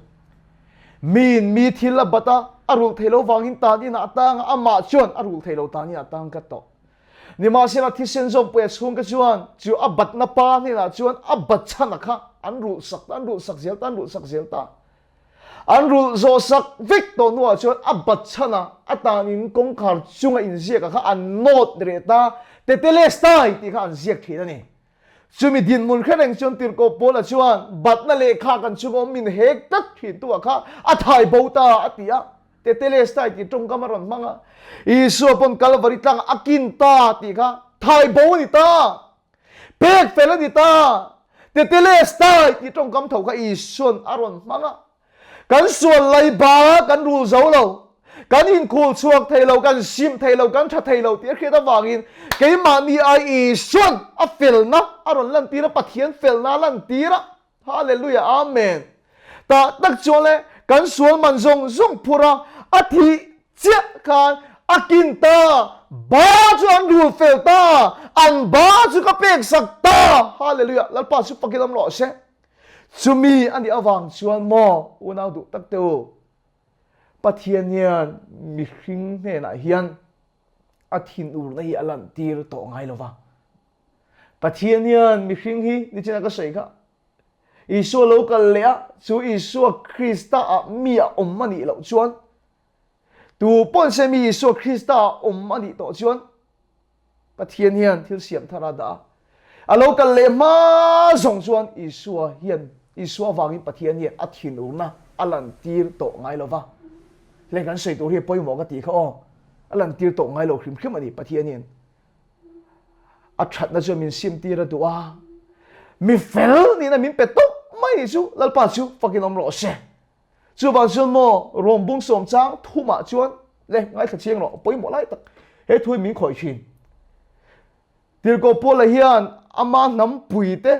Miin mi thil a bat a, a rulh thei lo vangin tan inah a tang a, amah chuan a rulh thei lo tan inah a tang tlat tawh. Nimahsela thisen zawmpuia chhungte chuan chu a batna pa hnenah chuan a bat chhana kha an rulh sak ta, an rulh sak zel ta, an rulh sak zel ta. An rulh zawh sak vek tawh hnuah chuan a bat chhana a tanin kawngkhar chunga inziaka kha an nawt reh ta, Tetelestai tih kha an ziak thin a ni. Chumi dinhmun hre reng chuan Tirhkoh Paula chuan batna lehkha kan chunga awm min hek tlat thin tu ah kha a thai bo ta a ti a. Tetelestai tih tawngkam a rawn hmang a. Isua pawn Kalvari tlangah a kin ta tih kha thai bo a ni ta. Pek fel a ni ta. Tetelestai tih tawngkam tho kha Isua'n a rawn hmang a. Kan sual lei bang kan rul zo lo, kan inkhul chhuak thei lo, kan sim thei lo, kan tha thei lo tih a hriat avangin keimahni ai Isuan a felna a rawn lantir a, Pathian felna a lantir a. Hallelujah, Amen. Tah tak chuan le kan sual man zawng zawng phur a, a thih chiah khan a kin ta, ba chu an rul fel ta, an ba chu ka pek sak ta. Hallelujah, Lalpa chu fakin awm rawh se. Chumi a nih avang chuan maw unau duh tak te u, Pathian hian mihring hnenah hian a thinurna hi a lantir tawh ngai lo va. Pathian hian mihring hi nichina ka sawi kha, Isua lo kal leh a, chu Isua Krista ah mi a awm a nih loh chuan, tu pawn se mi Isua Krista ah awm a nih tawh chuan, Pathian hian thil siam thar a dah a. A lo kal leh hma zawng chuan Isua hian Isua vangin Pathian hian a thinurna a lantir tawh ngai lo va. Hlei kan sawi tur hi pawimawh ka tih kha aw. A lantir tawh ngai lo hrim hrim a ni Pathian hian. A thatna chuan min simtir a duh a. Mi fel nihna min pe tawp mai ni chu Lalpa chu fakin awm rawh se. Chuvang chuan maw Rawmbung sawmchang thumah chuan le ngaithla chiang rawh pawimawh lai tak he thu hi min khawih thin. Tirhkoh Paula hian ama hnampuite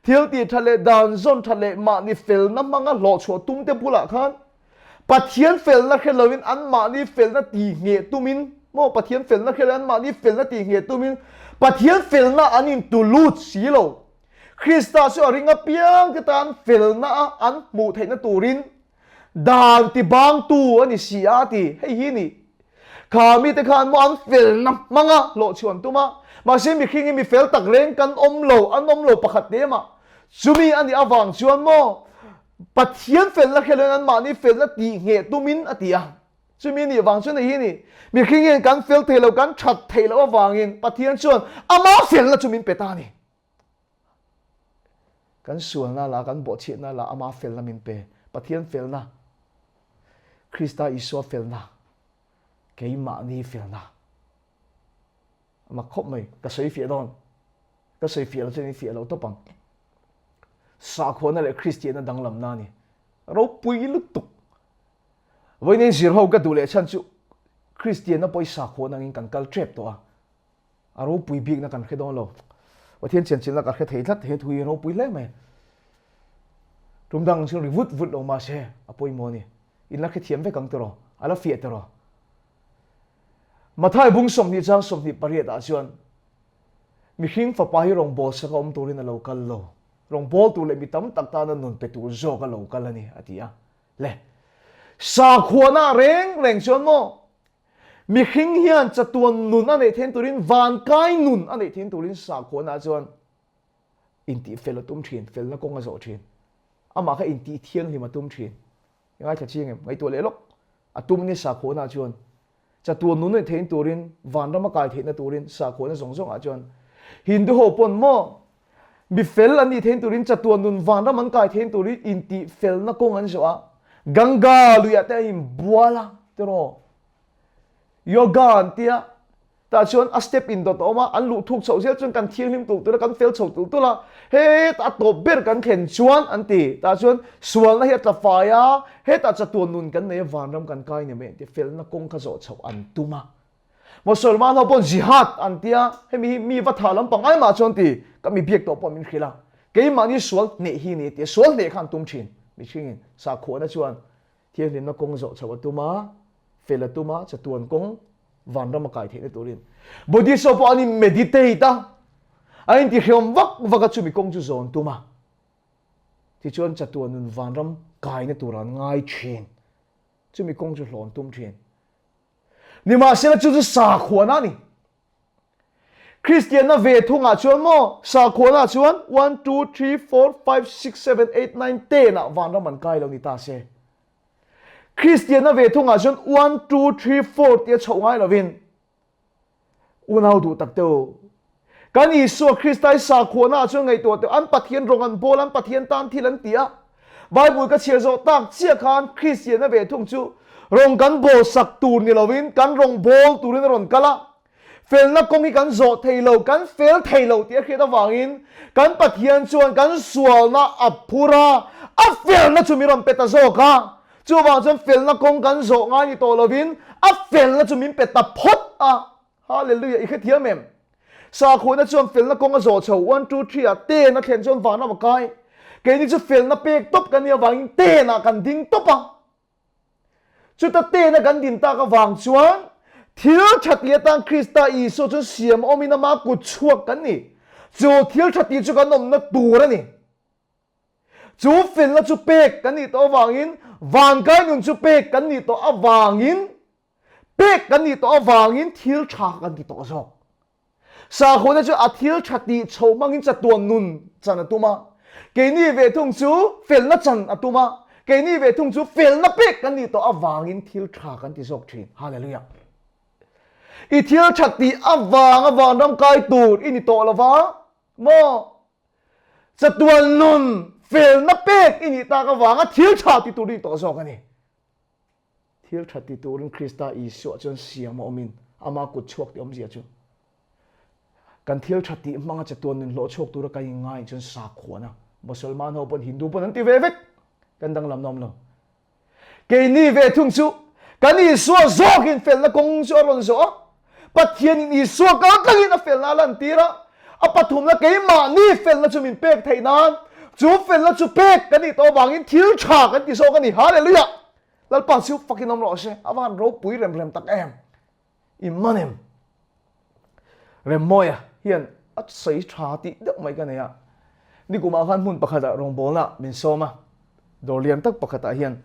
thil tih tha leh dan zawn tha leh mahni felna hmanga hlawhchhuah tumte bulah khan Pathian felna hre loin anmahni felna tihngheh tumin maw Pathian felna hre loin anmahni felna tihngheh tumin Pathian felna an intulut si lo. Krista chu a ring apiangte tan felna a an hmuh theihna turin dan tibangtu a ni si a ti. Hei hi ni. Kha mite khan maw an felna hmanga hlawhchhuah an tum a, mahse mihring hi mi fel tak reng kan awm lo, an awm lo pakhat te mah. Chumi a nih avang chuan maw Pathian felna hre loin anmahni felna tihngheh tumin a ti a. Chumi nih vang chuan hei hi ni. Mihring hian kan fel thei lo, kan that theih loh avangin Pathian chuan ama felna chu min pe ta a ni. Kan sualna la, kan bawhchhiatna la ama felna min pe. Pathian felna, Krista Isua felna, keimahni felna. A mak khawp mai, ka sawi fiah dawn. Ka sawi fiah lo chuan in fiah lo tawp ang. Sakhuana leh Kristianna danglamna a ni. Ropui lutuk. Vawiin zir ho ka duh leh chhan chu Kristianna pawh i sakhuana angin kan kal tep tawh a. A ropui bikna kan hre dawn lo. Pathian chianchilhna ka hre thei tlat, he thu hi ropui hle mai. Tum dang chu ri vut vut lo mahse a pawimawh a ni. In la hrethiam vek ang tiraw? A la fiah tiraw? Mathai bung 20 chang 28 ah chuan mihring fapa hi rawngbâwl saka awm turin a lo kal lo. Rawngbâwl tur leh mi tam tak tana nun pe tur zawk a lo kal a ni, a ti a. Le, sakhuana reng reng chuan maw Mihring hian chatuan nun a neih thein turin, vankai nun a neih thein turin sakhuana chuan intih fel a tum thin, felna kawng a zawh thin. Amah kha intih thianghlim a tum thin. I ngaithla chiang em? Ngaihtuah leh lawk. A tum ni sakhuana chuan chatuan nun a neih thein turin, vanram a kai theihna turin sakhuana zawng zawngah chuan Hindu ho pawn maw Mi fel an nih thein turin chatuan nun vanram an kai thein turin intih felna kawng an zawh a, Ganga luiah te an inbual a tiraw? Yoga an tia, tah chuan a step indawt a awm a, an luh thuk chhoh zel chuan kan thianghlim tulh tulh a, kan fel chho tulh tulh a, hetah a tawp ber kan thlen chuan an ti, tah chuan sualna hi a tla fai a, hetah chatuan nun kan nei a, vanram kan kai ni mai an ti, felna kawng kha zawh chhoh an tum a. Mosolman ho pawn jihad an tia, hemi hi mi va tha lampang ai mah chuan ti ka mi biak tawh pawh min hrilh a, keimahni sual hneh hi ni tia sual hneh kha an tum thin. Mihringin sakhuana chuan thianghlimna kawng zawh chhoh a tum a, fel a tum a, chatuan kawng vanram a kai theihna turin Buddhist ho pawh an in meditate a, an intihriam vak vak a chumi kawng chu zawn tum a, tichuan chatuan nun vanram kaina tur an ngai thin, chumi kawng chu hlawn tum thin. Nimahsela chu chu sakhuana a ni. Kristianna ve thungah chuan maw sakhuana chuan 1, 2, 3, 4, 5, 6, 7, 8, 9, 10 ah vanram an kai lo ni ta se. Kristianna ve thungah chuan 1, 2, 3, 4 tia chhoh ngai lovin Unau duh tak te u, kan Isua Krista hi sakhuana ah chuan ngaihtuah teh an Pathian rawng an bawl, an Pathian tan thil an ti a. Bible ka chhiar zawh tak chiah khan Kristianna ve thung chu rawng kan bawl sak tur ni lovin kan rawng bawl turin a rawn kal a. Felna kawng hi kan zawh thei lo, kan fel thei lo tih a hriat avangin kan Pathian chuan kan sualna a phur a, a felna chu min rawn pe ta zawk a. Chuvang chuan felna kawng kan zawh ngai ni tawh lovin a felna chu min pe ta phawt a. Hallelujah! I hrethiam em? Sakhuana chuan felna kawng a zawh chho, one, two, three ah ten a thlen chuan vanram a kai. Keini chu felna pek tawp kan nih avangin ten ah kan ding tawp a. Chuta ten a kan din tak avang chuan thil tha ti atan Krista Isua chuan siam awmin ama kut chhuak kan ni. Chu thil tha ti chu kan awmna tur a ni. Chu felna chu pek kan nih tawh avangin, vankai nun chu pek kan nih tawh avangin, pek kan nih tawh avangin thil tha kan ti tawh zawk. Sakhuana chu a thil tha tih chho hmangin chatuan nun chan a tum a, keini ve thung chu felna chan a tum a, keini ve thung chu felna pek kan nih tawh avangin thil tha kan ti zawk thin. Hallelujah! I thil tha tih avanga vanram kai tur i ni tawh lova. Maw? Chatuan nun felna pek i nih tak avanga thil tha ti tur i ni tawh zawk a ni. Thil tha ti turin Krista Isua chuan siam a awmin ama kut chhuak tih awmzia chu kan thil tha tih hmanga chatuan nun hlawh chhuak tura kan inngai chuan sakhuana Mosolman ho pawn Hindu pawn an ti ve vek kan danglam na awm lo. Keini ve thung chu kan Isua zawkin felna kawng chu a rawn zawh a, Pathianin Isua kal tlangin a felna a lantir a, a pathumna keimahni felna chu min pek theih nan chu felna chu pek kan nih tawh avangin thil tha kan ti zawk a ni. Hallelujah! Lalpa chu fakin awm rawh se, a va han ropui rem rem tak em! I man em? Remmawia hian a sawi tha tih deuh mai ka nei a, nikumah khan hmun pakhatah rawngbawlna min sawm a, dawr lian tak pakhatah hian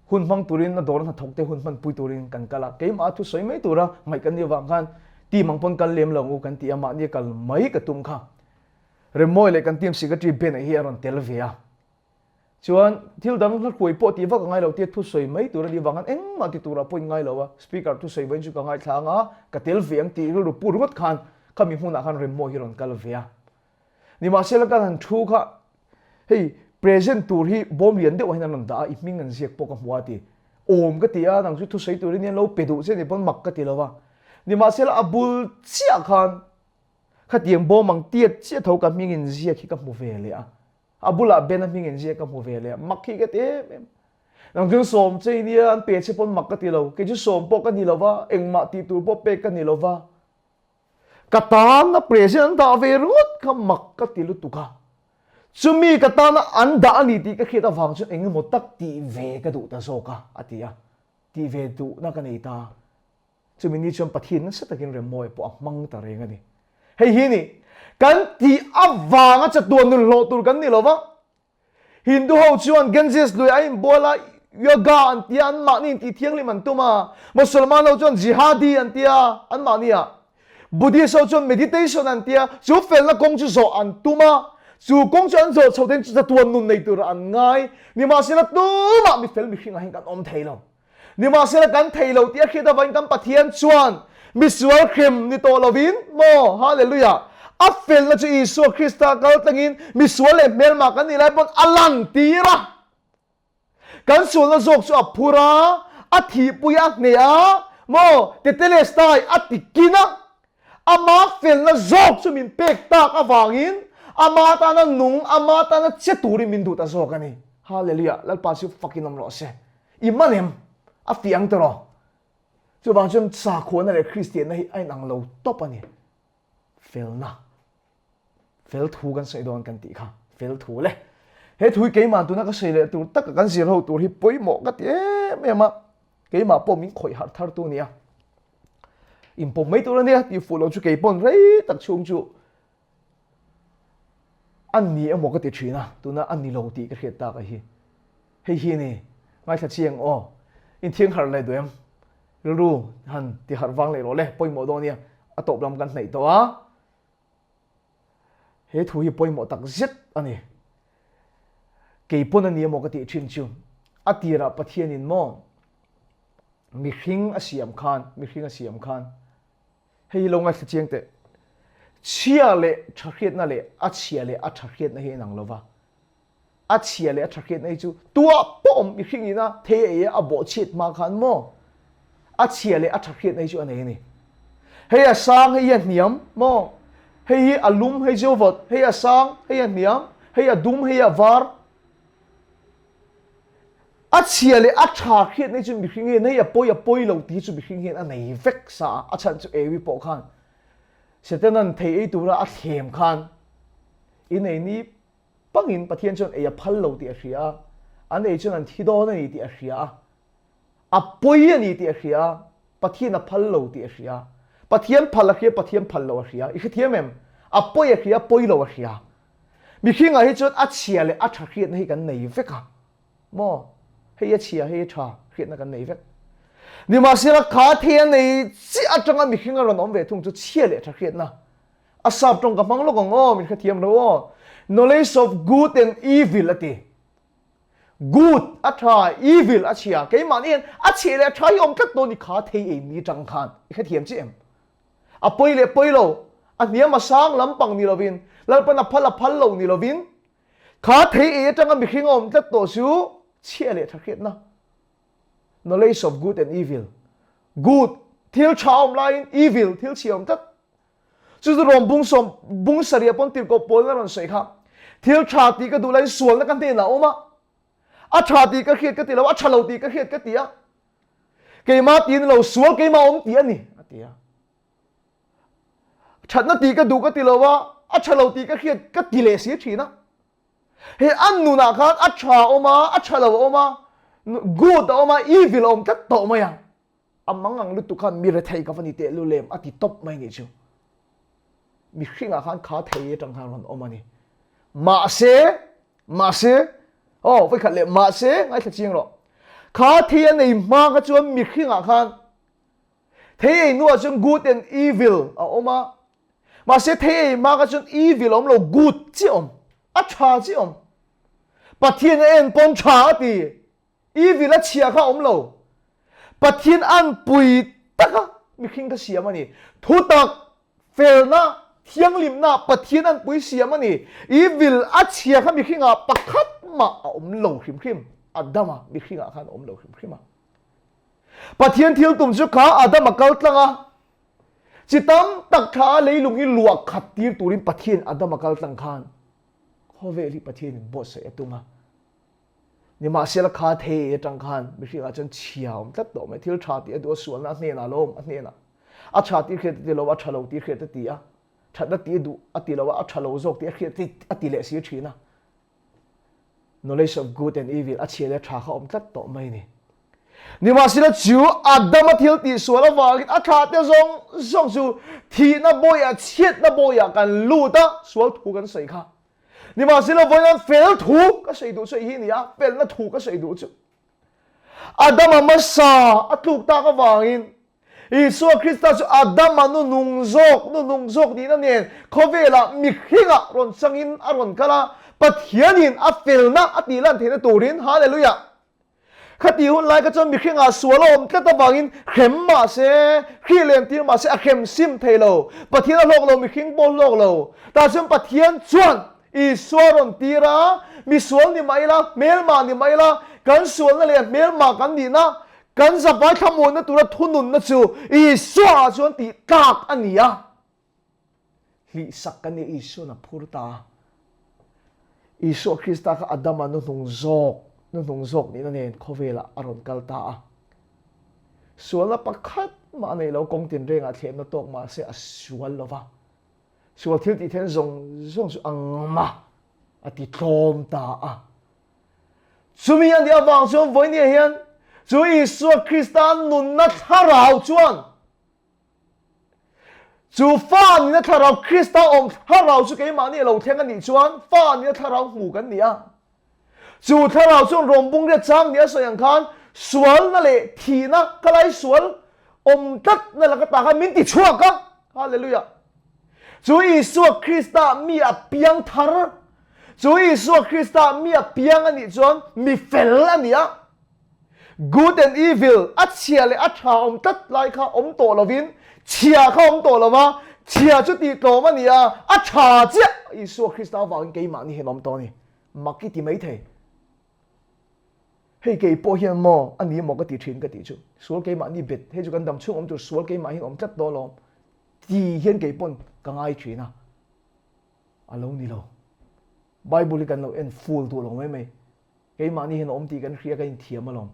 hun hmang turin a dawr hnathawk te hun hmanpui turin kan kal a, keimah a thusawi mai tura ngaih kan nih avang khan team ang pawn kal lem lo ang u kan ti a, mahni a kal mai ka tum kha. Remmawia leh kan team secretary Ben-a hi a rawn tel ve a. Chuan thil dang hla hruai pawh tih vak a ngai lo tia thusawi mai tur a nih avang khan engmah ti turah pawh in ngai lo a, speaker thusawi vawiin chu ka ngaithla ang a, ka tel ve ang tih rilru pu ringawt khan khami hmunah khan remmawi hi rawn kal ve a. Nimahsela kan han thu kha hei present tur hi bawm lian deuh ah hian an rawn dah a, i hming an ziak pawh ka hmu a ti. Awm ka ti a, nang chu thusawi turin hian lo pe duh che ni pawn mak ka ti lo a. Nimahsela a bul chiah khan khatiang bawm ang tiat chiah tho ka hming in ziak hi ka hmu ve leh a. A bulah Ben-a hming in ziak ka hmu ve leh a, mak hi ka ti em em. Nang chuan sawm che i nia, an pe che pawn mak ka ti lo. Kei chu sawm pawh ka ni lo va, engmah tih tur pawh pek ka ni lo va. Ka tana present an dah ve ringawt kha mak ka ti lutuk a. Chumi ka tana an dah a ni tih ka hriat avang chuan eng emaw tak tih ve ka duh ta zawk a, a ti a. Tih ve duhna ka nei ta. Chumi ni chuan Pathian nasa takin remmawi pawh a hmang ta reng a ni. Hei hi ni, kan tih avanga chatuan nun hlawh tur kan ni lo va. Hindu ho chuan Ganges lui a inbual a, yoga an ti a, anmahni intih thianghlim an tum a. Musalman ho chuan jihadi an ti a, anmahni ah. Buddhist ho chuan meditation an ti a, chu felna kawng chu zawh an tum a. Chu kawng chu an zawh chho ten chatuan nun nei turah an ngai. Nimahsela tumah mifel mihringah hian kan awm thei lo. Nimahsela kan thei lo tih a hriat avangin kan Pathian chuan misual hrem ni tawh lovin maw, Hallelujah, a felna chu Isua Krista kal tlangin misual leh hmelma kan nih lai pawn a lantir a. Kan sualna zawk chu a phur a, a thihpui a hneh a, maw, Tetelestai a ti kin a. Ama felna zawk chu min pek tak avangin ama tana nung, ama tana che turin min duh ta zawk a ni. Hallelujah! Lalpa chu fakin awm rawh se. I man em? A fiah ang tawh. Chuvang chuan sakhuana leh Kristianna hi a inang lo tawp a ni. Felna. Fel thu kan sawi dawn kan tih kha. Fel thu le. He thu hi keimah tuna ka sawi leh tur taka kan zir ho tur hi pawimawh ka ti em em a. Keimah pawh min khawih harh thar tu nia. Inpawm mai tur a nia tih fuh lo chu kei pawn rei tak chhung chu a ni emaw ka ti thin a, tuna a ni lo tih ka hriat tak a hi. Hei hi a ni, ngaithla chiang aw, inthiang harh leh duh em? Rilru han ti harh vang leh rawh le, pawimawh dawn nia, a tawp lam kan hnaih tawh a. He thu hi pawimawh tak zet a ni. Kei pawn a ni emaw ka tih thin chu, a tirah Pathianin maw mihring a siam khan, mihring a siam khan, hei hi lo ngaithla chiang teh, chhia leh tha hriatna leh a chhia leh a tha hriatna hi a inang lo va, a chhia leh a tha hriatna hi chu tuah pawh awm mihring ina thei a ei a, a bawhchhiat hma khan maw a chhia leh a tha hriatna hi chu a nei a ni. Hei a sang, hei hi a hniam maw, hei hi a lum, hei chu a vawt, hei a sang, hei a hniam, hei a dum, hei a var. A chhia leh a tha hriatna hi chu mihring hian hei a pawi a pawi lo tih hi chu mihring hian a nei vek sa a, a chhan chu Ewi pawh khan Setanan thei ei tura a thlem khan in ei ni pangin Pathian chuan ei a phal lo tih a hria a, an ei chuan an thi dawn a ni tih a hria a, a pawi a ni tih a hria a, Pathian a phal lo tih a hria a, Pathian phal a hria, Pathian phal lo a hria, i hrethiam em? A pawi a hria, pawi lo a hria. Mihringah hi chuan a chhia leh a tha hriatna hi kan nei vek a, maw? Hei a chhia, hei a tha hriatna kan nei vek. Nimahsela kha thei a nei chiah atanga mihring a rawn awm ve thung chu chhia leh tha hriatna. A sap tawng ka hmang lawk ang aw, min hrethiam lo aw. Knowledge of good and evil a ti. Good a tha, evil a chhia. Keimahni hian a chhia leh a tha hi awm tlat dawn i kha thei ei mi tang khan. I hrethiam chiah em? A pawi leh pawi lo. A hniam a sang lampang ni lovin, Lalpan a phal a phal lo ni lovin, kha thei ei atanga mihring a awm tlat tawh chu chhia leh tha hriatna, knowledge of good and evil, good, thil tha awm laiin evil, thil chhia awm tlat. Chu chu rawn bung sawm, bung sarih pawn tirhkoh pawlin a rawn sawi kha. Thil tha tih ka duh laiin sualna ka hnenah a awm a, a tha tih ka hriat ka ti lo, a tha lo tih ka hriat ka ti a, keimah tiin lo sual keimah awm tih a ni, a ti a. Thatna tih ka duh ka ti lo a, a tha lo tih ka hriat ka ti leh si thin a. Hei an nunah khan a tha a awm a, a tha lo a awm a, good a awm a, evil a awm tlat tawh mai a. A mang ang lutuk khan mi rethei ka va ni teh lu lem a ti tawp mai nih chu. Mihringah khan kha thei atang khan rawn awm a ni. Mahse, mahse, aw vawikhat leh mahse ngaithla chiang rawh. Kha thei a nei hma kha chuan mihringah khan Thei ei hnuah chuan good and evil a awm a, mahse thei ei hma kha chuan evil a awm lo, good chiah awm, a tha chiah awm. Pathian a en pawn tha a ti, evil a chhia kha a awm lo. Pathian an pui taka mihring kha siam a ni. Thutak, felna, thianghlimna Pathian an pui siam a ni. Evil a chhia kha mihringah pakhat mah a awm lo hrim hrim. Adama mihringah khan a awm lo hrim hrim a. Pathian thil tum chu kha Adam a kal tlang a, chi tam tak thla a leilung hi luah khat tir turin Pathian Adam a kal tlang khan khawvel hi Pathian in buatsaih a tum a. Nimahsela kha thei atang khan mihringah chuan chhia awm tlat tawh mai, thil tha tih a duh a, sualna a hnenah lo awm a hnenah a tha tih hriat a ti lo a, tha lo tih hriat a ti a, thatna tih a duh a ti lo a, a tha lo zawk tih a hriat a ti leh si thin a. Knowledge of good and evil a chhia leh tha kha awm tlat tawh mai ni. Nimahsela chu Adama thil tih sual avangin a thla te zawng zawng chu thihna bawiah chhiatna bawiah kan lut a, sual thu kan sawi kha. Nimahsela vawiin fel thu ka sawi duh chu hei hi a ni a, felna thu ka sawi duh chu. Adama hmasa a tluk tak avangin Isua Krista chu Adama nu nung zawk, nu nung zawk nihna nen khawvelah mihringah rawn changin a rawn kal a, Pathianin a felna a tih lan theihna turin, Hallelujah! Khati hun lai kha chuan mihringah sual a awm tlat avangin hrem mah se, hrih lem tir mah se a hrem sim thei lo. Pathian a hlawk lo, mihring pawh hlawk lo. Tah chuan Pathian chuan Isua rawn tir a, misual ni mah ila, hmelmah ni mah ila, kan sualna leh hmelmah kan nihna, kan zavai thlamuanna tura thununna chu Isua ah chuan tih tlak a ni a. Hlihsak kan nih Isua'n a phur ta a. Isua Krista kha Adama nuhnung zawk, nuhnung zawk nihna nen khawvelah a rawn kal ta a. Sualna pakhat mah a nei lo, kawng tinrengah thlemna tawk mah se a sual lo va. Sual thil tih then zawng zawng chu angma a ti tlawm ta a. Chumi a nih avang chuan vawinia hian chu Isua Krista nunna thlarau chuan chu fa nihna thlarau Krista awm thlarau chu keimahni a lo thleng a nih chuan fa nihna thlarau hmu kan ni a. Chu thlarau chuan rawngbung riat chang nia sawi ang khan sualna leh thihna ka lai sual awm tlatna laka ta khan min ti chhuak a. Hallelujah! Chu Isua Krista mi a piang thar, chu Isua Krista mi a piang a nih chuan mi fel a ni a. Good and evil, a chhia leh a tha awm tlat lai kha awm tawh lovin, chhia kha awm tawh lova, chhia chu tih tlawm a ni a, a tha chiah Isua Krista avangin keimahni hian awm tawh a ni. Mak i ti mai thei. Hei kei pawh hian maw a ni maw ka ti thin ka tih chu. Sual keimahni bet, hei chu kan dam chhung awm tur sual keimah hian awm tlat dawn alawm ti hian kei pawn ka ngai thin a. A lo ni lo. Bible hi kan lo en full duh lo mai mai. Keimahni hian a awm tih kan hria kan inthiam alawm.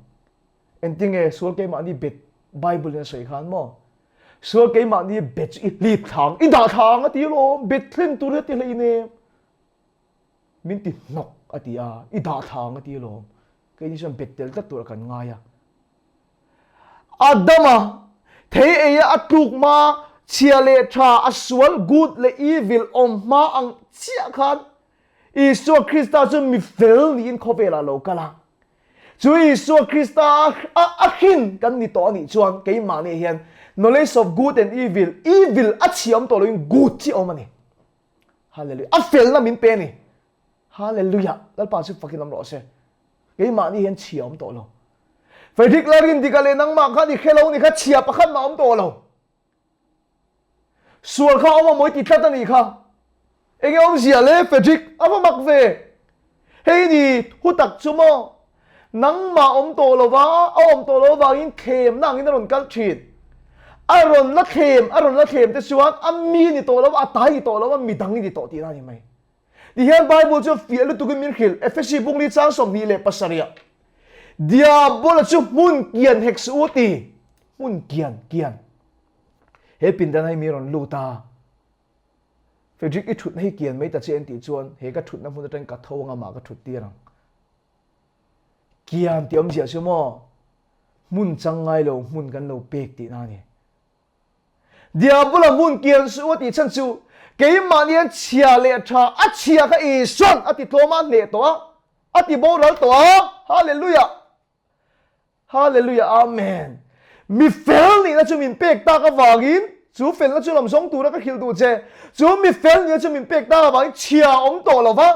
Engtinge sual keimahni bet Bible in a sawi khan maw? Sual keimahni bet chu i hlip thlang, i dah thlang a ti alawm, bet thlen tur hi a ti hleinem. Min ti hnawk a ti a, i dah thlang a ti alawm. Keini chuan bet tel tlat tur a kan ngai a. Adama thei ei a a tluk hma, chhia leh tha, a sual, good leh evil awm hma ang chiah khan Isua Krista chu mi fel niin khawvelah lo kal a. Chu Isua Krista a a hrin kan ni tawh a nih chuan keimahni hian knowledge of good and evil, evil a chhia awm tawh loin good chi awm a ni. Hallelujah. A felna min pe a ni. Hallelujah. Lalpa chu fakin awm rawh se. Keimahni hian chhia awm tawh lo. Frederick Larin dika leh nangmah khan i hre lo ni kha chhia pakhat mah awm tawh lo. Sual kha awm a mawi ti tlat a nih kha. Enge awmzia le Frederick a va mak ve. Hei ni thu tak chu maw? Nangmah awm tawh lo va, a awm tawh lo avangin thlemna angin a rawn kal thin. A rawn la thlem, a rawn la thlem te chuan a mi ni tawh lo va, a tai ni tawh lo va, midang i ni tawh tihna a ni mai. Tihian Bible chu fiah lutukin min hrilh, Efesi bungli chang 27 ah, Diabola chu hmun kian hek suh u ti. Hmun kian, kian. He pindan hi mi rawn lut a. Frederick i thutna hi kian mai ta che an tih chuan he ka thutna hmun atangin ka tho anga mah ka thut tir ang. Kian tih awmzia chu maw hmun chang ngai lo hmun kan lo pek tihna a ni. Diabula hmun kian suh a tih chhan chu keimahni hian chhia leh tha a chhia kha Isuan a ti tlawm a a hneh tawh a, a ti boral tawh a, Hallelujah! Hallelujah Amen. Mi fel nihna chu min pek tak avangin chu felna chu lam zawng tura ka hrilh duh che. Chu mi fel nihna chu min pek tak avangin chhia a awm tawh lo va.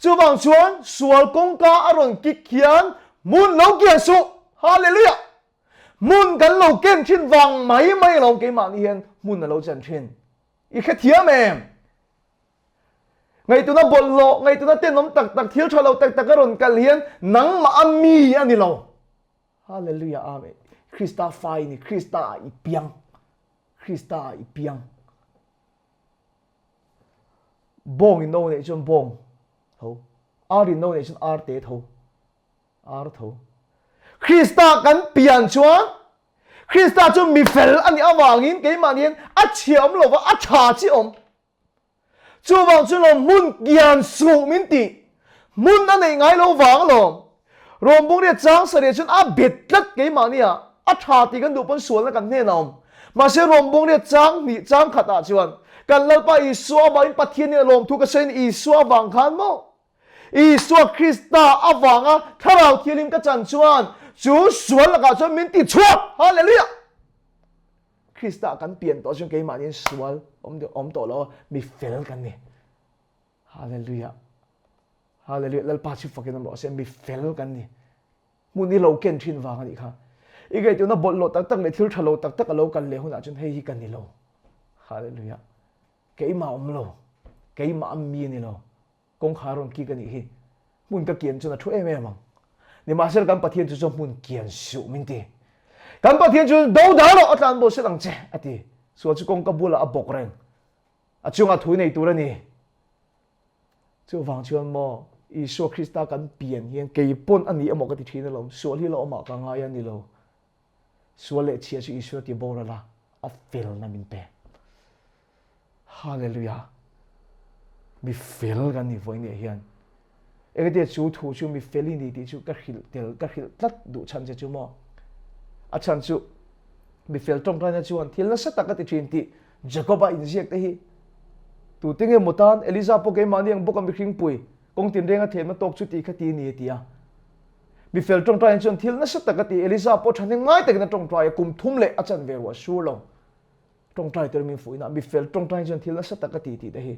Chuvang chuan sual kawngka a rawn kik hian hmun lo kian suh. Hallelujah. Hmun kan lo ken thin vang mai mai alawm keimahni hian hmun a lo chan thin. I hrethiam em? Ngaihtuahna bawlhhlawh, ngaihtuahna tenawm tak tak, thil tha lo tak tak a rawn kal hian nangmah a mi a ni lo. Hallelujah, Amen. Krista fa i ni, Krista ah i piang. Krista ah i piang. Bawng in no neih chuan bawng tho. Ar in no neih chuan ar te tho. Ar tho. Krista kan pian chuan Krista chu mi fel a nih avangin keimah hian a chhia awm lova a tha chi awm. Chuvang chu lawm hmun kian suh min tih. Hmun a neih ngai lo vang alawm. Rawmbung riat chang sarih chuan a bet tlat keimahni ah a tha tih kan duh pawn sualna kan hnen a awm. Mahse rawmbung riat chang hnih chang khat ah chuan kan Lalpa Isua avangin Pathian in a lawmthu ka sawi in Isua avang khan maw Isua Krista avanga Thlarau Thianghlim ka chan chuan chu sual lakah chuan min ti chhuak. Hallelujah! Krista kan pian tawh chuan keimahni in sual awm awm tawh lo mi fel kan ni. Hallelujah. Hallelujah. Lalpa chu fakin awm rawh se mi fel kan ni. Hmun i lo ken thin vang anih kha. I gaihtuahna bawlhhlawh tak tak leh thil tha lo tak tak a lo kal leh hunah chuan hei hi ka ni lo. Hallelujah. Keimah awm lo. Keimah a mi ni lo. Kawngkhar rawn kik a nih hi. Hmun ka kian chuan a thu em em ang. Nimahsela kan Pathian chu chuan hmun kian suh min ti. Kan Pathian chu do dal rawh a tlan bo set ang che a ti. Sual chu kawngka bulah a bawk reng. A chungah thu nei tur a ni. Chuvang chuan maw Isua Krista kan pian hian kei pawn a ni emaw ka ti thin alawm. Sual hi la awmah ka ngai a ni lo. Sual leh chhia chu Isua ti boral a, a felna min pe. Hallelujah! Mi fel kan ni vawi nih hian. Engati chu thu chu mi fel i ni tih chu ka hrilh tel, ka hrilh tlat duh chhan che chu maw? A chhan chu mi fel tawngtaina chuan thil nasa tak a ti thin tih Jacob-a inziak te hi tute nge maw tan Eliza pawh keimahni ang bawk a mihring pui kawng tinrenga thlemna tawk chu ti kha ti ni a ti a. Mi fel tawngtaina chuan thil nasa tak a ti Eliza pawh thahnem ngai takin a tawngtai a, kum thum leh a chan ve ruah sur lo. Tawngtai tel min fuihna mi fel tawngtai chuan thil nasa tak a ti tih te hi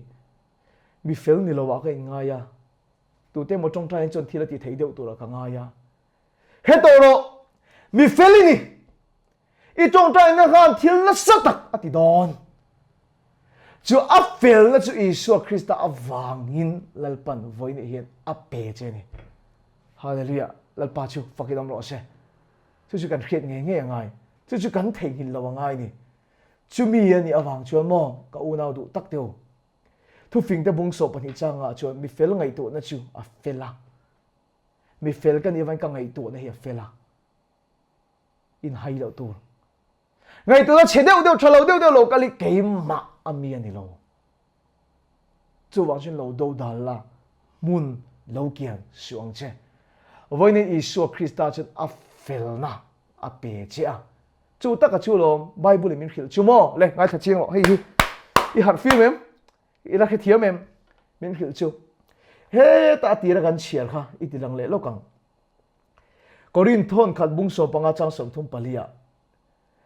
mi fel ni lo ah ka inngai a, tute emaw tawngtai chuan thil a ti thei deuh turah ka ngai a. He tawh rawh, mi fel i ni, i tawngtaina khan thil nasa tak a ti dawn. Chu a felna chu Isua Krista avangin Lalpan vawiin hian a pe che a ni. Hallelujah, Lalpa chu fakin awm rawh se. Chu chu kan hriat ngei ngei a ngai. Chu chu kan theihnghilh lo a ngai ni. Chumi a nih avang chuan maw ka unau duh tak teu. Thufingte bung sawh pahnih changah chuan mi fel ngaihtuahna chu a fel a. Mi fel ka nih avangin ka ngaihtuahna hi a fel a. Inhai loh tur. Ngaihtuahna chhe deuh deuh, tha lo deuh deuh lo kal hi keimah a mi a ni lo. Chuvang chuan lo dodal la, hmun lo kian suh ang che. Vawiin Isua Krista chuan a felna a pe che a. Chu taka chu lawm Bible in min hrilh chu maw? Le, ngaithla chiang rawh, hei hi i harh fim em? I la hrethiam em? Min hrilh chu. Heta a tira kan chhiar kha i ti lang leh lawk ang. Korinth thawn khat bung 15 chang 34 ah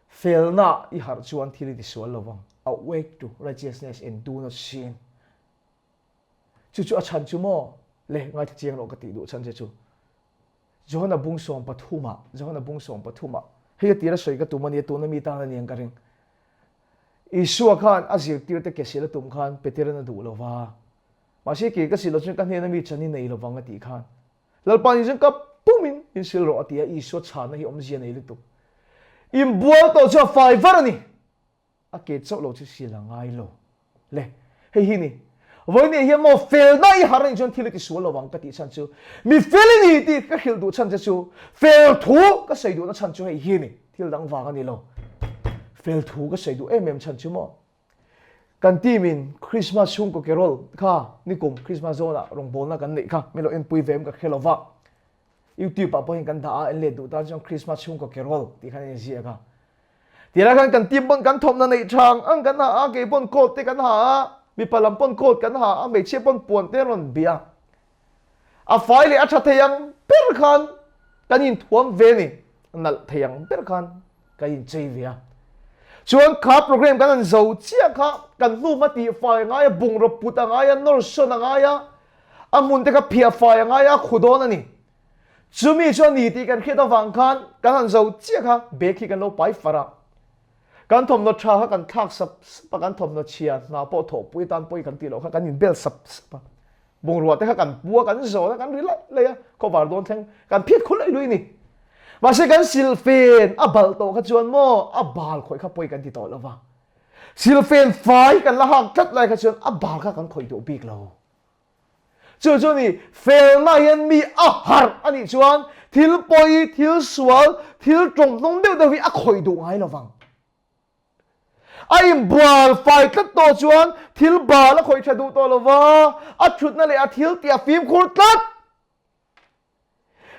Felna i harh chuan thil i ti sual lo vang, awake to righteousness and do not sin. Chu chu a chhan chu maw? Le, ngaithla chiang rawh ka tih duh chhan che chu. Johana bung 13 ah, Johana bung 13 ah, hei a tira sawi ka tum a nia, tuna mi tan a ni ang ka ring. Isua khan a zirtirte ke sil a tum khan Peteran a duh lo va, mahse ke ka sil lo chuan ka hnena mi chan i nei lovang a tih khan Lalpa ni chuan ka pumin min sil rawh a ti a, Isua chhanna hi awmzia nei lutuk. Inbual tawh chu a fai var a ni. A ke chauh lo chu sil a ngai lo. Le, hei hi ni. Vawiin hian maw felna i har anih chuan thil i ti sual lo ang ka tih chhan chu mi fel i ni tih ka hrilh duh chhan che chu fel thu ka sawi duhna chhan chu hei hi ni. Thil dang vang a ni lo. Fel thu ka sawi duh em em chhan chu maw kan team in Christmas chhungkaw carol kha nikum Christmas zawnah rawngbawlna kan neih kha min lo enpui ve em ka hre lo va. YouTube ah pawh hian kan dah a, en let duh tan chuan Christmas chhungkaw carol tih khan a inziak a. Tilai khan kan team pawn kan thawmhna neih tha ang ang kan ha a, kei pawn coat te kan ha a, mipa lam pawn coat kan ha a, hmeichhia pawn puan te an rawn bia. A fai leh a tha thei ang ber khan kan inthuam ve ni, nalh thei ang ber khan kan inchei ve a. Chuan kha program kan han zo chiah kha kan hnu hma tih fai a ngai a, bungraw put a ngai a, nawr sawn a ngai a, a hmun te kha phiah fai a ngai a, a khu dawn a ni. Chumi chu a ni tih kan hriat avang khan kan han zo chiah kha bag hi kan lo pai far a. Kan thawmhnaw tha kha kan thlak sap sap a, kan thawmhnaw chhia hna pawh thawhpui atan pawi kan tih loh kha kan inbel sap sap a. Bungrua te kha kan pu a, kan zawn a, kan ri laih laih a, khawvar dawn thleng kan phiat khul laih lui a ni. Mahse kan silfen a balh tawh kha chuan maw a bal khawih kha pawi kan ti tawh lo va. Silfen fai kan la hak tlat lai kha chuan a bal kha kan khawih duh bik lo. Chu chu ni felna hian mi a harh a nih chuan thil pawi, thil sual, thil tawnghnawng deuh deuh hi a khawih duh ngai lo vang. A inbual fai tlat tawh chuan thil bal a khawih tha duh tawh lo va, a thutna leh a thil tih a fimkhur tlat.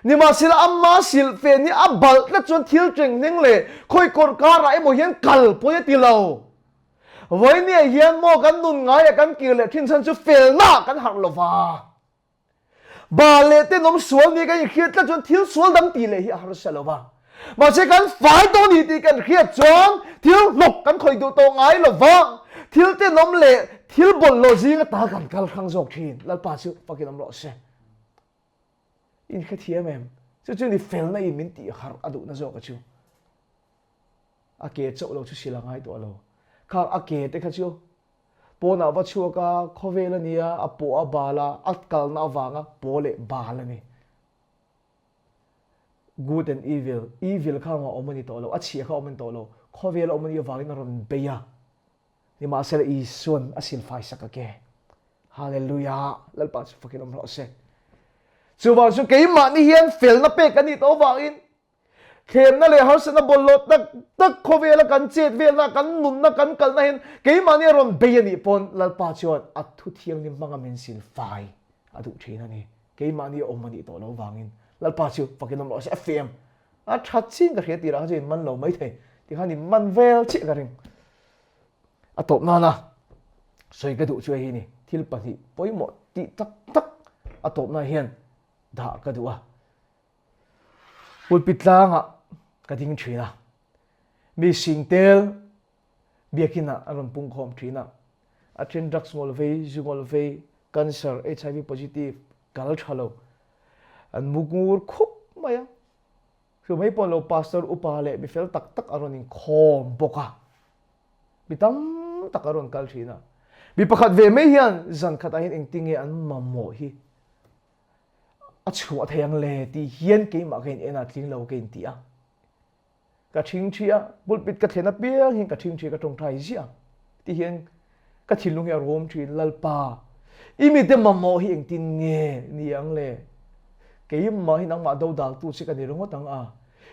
Nimahsela ama silhfen hi a balh tlat chuan thil tenghneng leh khawi kawr karah emaw hian kal pawi a ti lo. Vawinia hian maw kan nun ngaiah kan kir leh thin chhan chu felna kan harh lo va. Bal leh tenawm sual ni kan inhriat tlat chuan thil sual dang tih leh hi a harsa lo va. Mahse kan fai tawh ni tih kan hriat chuan thil hnawk kan khawih duh tawh ngai lo va. Thil tenawm leh thil bawlhhlawh zinga ta kan kal hrang zawk thin. Lalpa chu fakin awm rawh se. In hrethiam em? Chu chu ni felna in min tih harh a duhna zawk a chu. A ke chauh lo chu sil a ngai tawh lo. Khang a ke te kha chu pawnah va chhuak a, khawvel a nia, a pawh a bal a, a kalna avanga paw leh bal a ni. Good and evil, evil kha a awm a ni tawh lo, a chhia kha a awm a ni tawh lo, khawvel a awm a nih avangin a rawn bei a. Nimahsela Isuan a silfai sak a ke. Hallelujah! Lalpa chu fakin awm rawh se. Chuvang chu keimahni hian felna pek kan nih tawh avangin thlemna leh harsatna bawlhhlawh tak tak khawvela kan chet velna, kan nunna, kan kalna hian keimahni a rawn bei a nih pawn Lalpa chuan a thu thianghlim hmanga min silfai a duh thin a ni. Keimahni a awm a nih tawh lo vangin Lalpa chu fakin awm rawh se. A fem a that chin ka hria tirah kha chu in man lo maithei tikhan in man vel chiah ka ring. A tawp nana sawi ka duh chu hei hi ni, thil pahnih pawimawh tih tak tak a tawpna hian dah ka duh a. Pulpit tlangah ka ding thin a, mi singtel biakinah an rawn pungkhawm thin a, a then drugs ngawl vei, zu ngawl vei, cancer, HIV positive, kal tha lo, an mu ngur khup mai a. Chu mai pawh lo pastor upa leh mi fel tak tak a rawn inkhawm bawk a, mi tam tak a rawn kal thin a. Mi pakhat ve mai hian zan khatah hian engtinge an mamawh hi a chhuah thei ang le tih hian keimah ka in en a, tling lo ka inti a. Ka ṭhingṭhi a, pulpit ka thlen apiang hian ka ṭhingṭhi ka ṭawngṭai ziah tih hian ka thinlung hi a rawm ṭhin, Lalpa, i mite mamawh hi engtin nge ni ang le? Keimah hi nangmah dodaltu che ka ni ringawt ang a,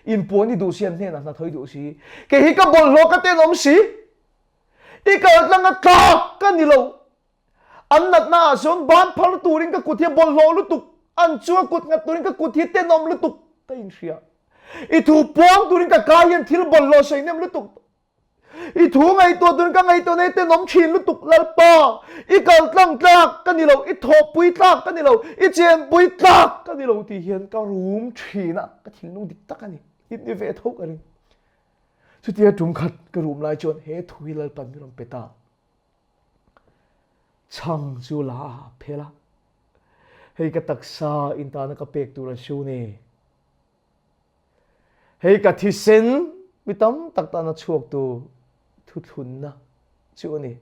inpuan i duh si an hnenah hna thawi duh si, kei hi ka bawlhhlawh ka tenawm si, i kaltlanga tlak ka ni lo, An natna ah chuan ban phar turin ka kut hi a bawlhhlawh lutuk, an chu a kut nghat turin ka kut hi tenawm lutuk ka inhria. I thu puang turin ka ka hian thil bawlhhlawh sawi nem lutuk. I thu ngaihtuah turin ka ngaihtuahna hi tenawm thin lutuk Lalpa. I kal tlang tlak ka ni lo, i thawhpui tlak ka ni lo, i chenpui tlak ka ni lo tih hian ka rum thin a, ka thinlung dik tak a ni. I ni ve tho ka ring. Chutia tum khat ka rum lai chuan he thu hi Lalpan min rawn pe ta. Chhang chu la a phel a, Hei ka taksa in tana ka pek tur a chu ni. Hei ka thisen mi tam tak tana chhuak tur thuthlunna. Chu a ni.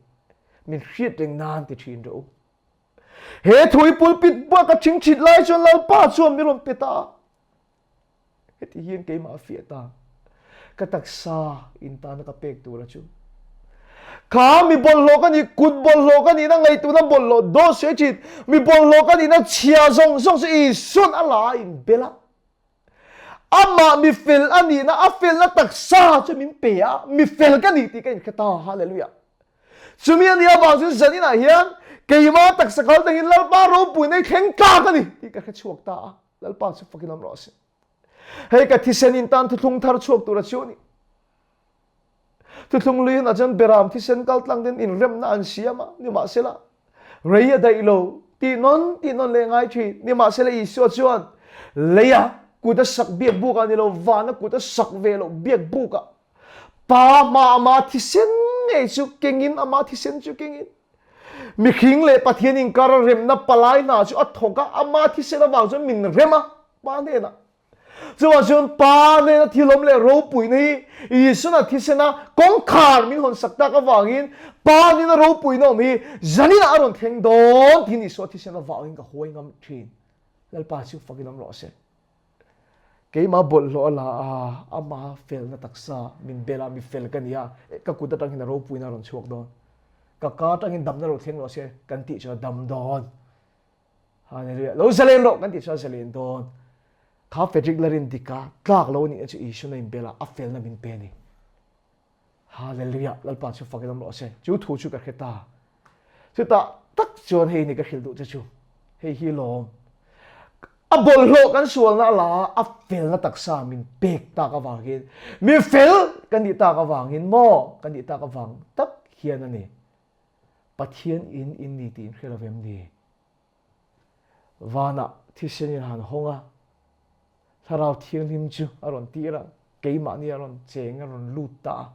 Min hriat reng nan ti thin rawh u. He thu i pulpit bak a thingthit lai chuan Lalpa chuan min rawn pe ta a. Heti hian keimah a fiah ta. Ka taksa in tana ka pek tura chu. Kha mi bawlhhlawh ka nih, kut bawlhhlawh ka nihna ngaihtuhna bawlhhlawh dawt sawi thin. Mi bawlhhlawh ka nihna chhia zawng zawng chu Isua'n a la a inbel a. Amah mi fel a nihna, a felna taksa chu min pe a, mi fel ka nih tih ka inhre ta. Hallelujah. Chumi a nih avang chuan zaninah hian keimah taksa kal tangin Lalpa ropuina i thleng tlak a ni tih ka hre chhuak ta a. Lalpa chu fakin awm rawh se. Hei ka thisen in tan thuthlung thar chhuak tura chu a ni. Thuthlung lui hunah chuan beram thisen kal tlang ten inremna an siam a, nimahsela rei a daih lo tih nawn tih nawn leh ngai thin. Nimahsela Isua chuan leia kut a sak biak buk ah ni lo, vana kut a sak ve loh biak buk ah Pa hma ama thisen ngei chu kengin ama thisen chu kengin mihring leh Pathian inkar a remna palai hna chu a thawk a, ama thisen avang chuan min rem a Pa hnenah. Chuvang chuan Pa hnena thilawm leh ropuina hi Isuana thisena kawngkhar min hawn sak tak avangin Pa hnena ropuina awm hi zaninah a rawn thleng dawn tiin Isua thisen avangin ka huai ngam thin. Lalpa chu fakin awm rawh se. Keimah bawlhhlawh a la a, ama felna taksa min bel a, mi fel ka ni a, ka kut atangin a ropuina a rawn chhuak dawn. Ka ka atangin damna lo thleng rawh se kan tih chuan a dam dawn. Hallelujah. Lo zalen rawh kan tih chuan zalen dawn. Kha Frederick Larin dika tlak lo nih chu Isuan a inbel a, a felna min pe a ni. Hallelujah. Lalpa chu fakin awm rawh se. Chu thu chu ka hre ta. Chutah tak chuan hei ni ka hrilh duh che chu. Hei hi lawm. A bawlhhlawh kan sualna a la a, a felna taksa min pek tak avangin, mi fel kan nih tak avangin maw kan nih tak avang tak hian a ni. Pathian in in ni tih in hre lo em ni? Vanah thisen in han hawng a, Thlarau Thianghlim chu a rawn tir a, keimahni a rawn cheng a rawn lut ta a.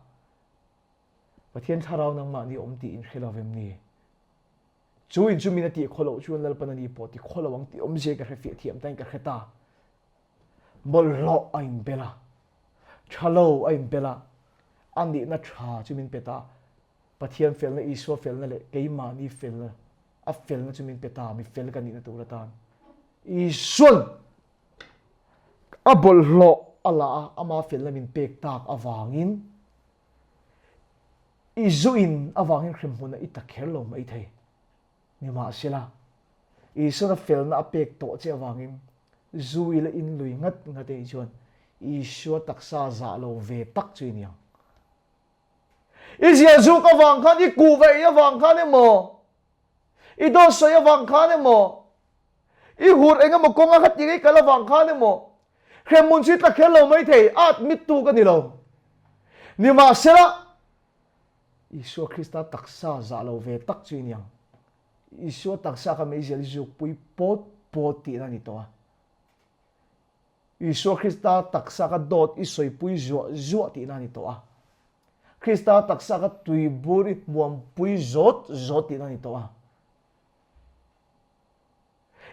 Pathian Thlarau nangmahni awm tih in hre lo em ni? Chu in chu min a tih khaw loh chuan Lalpan a ni pawh ti khaw lo ang tih awmzia ka hre fiah thiam tain ka hre ta. Bawlhhlawh a inbel a, tha lo a inbel a, a nihna tha chu min pe ta. Pathian felna, Isua felna leh keimahni felna, a felna chu min pe ta, mi fel ka nihna tur atan. Isuan a bawlhhlawh a la a, ama felna min pek tak avangin i zu in avangin hremhmunah i ta kher lo mai thei. Nimahsela, Isuan a felna a pek tawh che avangin zu i la in lui ngat ngat e chuan Isua taksa zah lo ve tak chu i ni ang. I ziah zuk avang khan, i kuh veih avang khan emaw, i dawt sawi avang khan emaw, i hur eng emaw kawnga kha ti ngei kal avang khan emaw, hremhmun chu i tla kher lo mai thei, at mittu ka ni lo. Nimahsela, Isua Krista taksa zah lo ve tak chu i ni ang. Isua taksa kha meizial i zukpui pawt pawt tihna a ni tawh a. Isua Krista taksa kha dawt i sawipui zuah zuah tihna a ni tawh a. Krista taksa kha tuibur i hmuampui zawt zawt tihna a ni tawh a.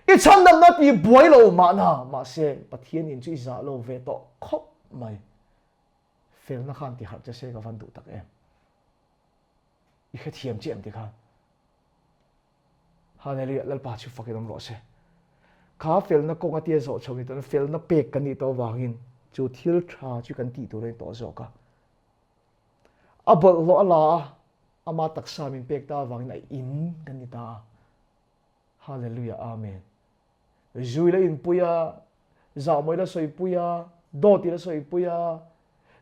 I chhandamna ti buai lo mahna, mahse Pathian in chu i zah lo ve tawh khawp mai. Felna khan ti harh che se ka van duh tak em. I hrethiam chiah em ti khan. Hallelujah, Lalpa chu fakin awm rawh se. Kha felna kawng a tia zawh chho ni tawh felna pek kan nih tawh avangin chu thil tha chu kan tih tur a ni tawh zawk a. A bawlhhlawh a la a, ama taksa min pek ta avangin a in kan ni ta a. Hallelujah, Amen. Zui la inpui a, zahmawih la sawipui a, dawt i la sawipui a,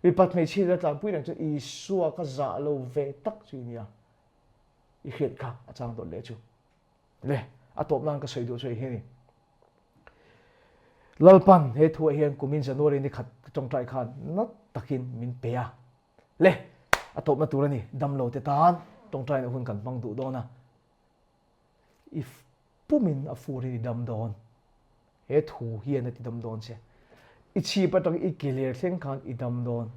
mipat hmeichhia la tlanpui reng chuan Isua ka zah lo ve tak chu i nia. I hriat kha a chang dawt leh chu. Le, a tawp nan ka sawi duh chu hei hi a ni. Lalpan he thuah hian kumin January ni khat tawngtai khan na takin min pe a. Le, a tawpna tur a ni, damlo te tan tawngtaina hun kan hmang duh dawn a. I pumin a furin i dam dawn. He thu hian a ti dam dawn che. I chhip atang i ke ler thleng khan i dam dawn.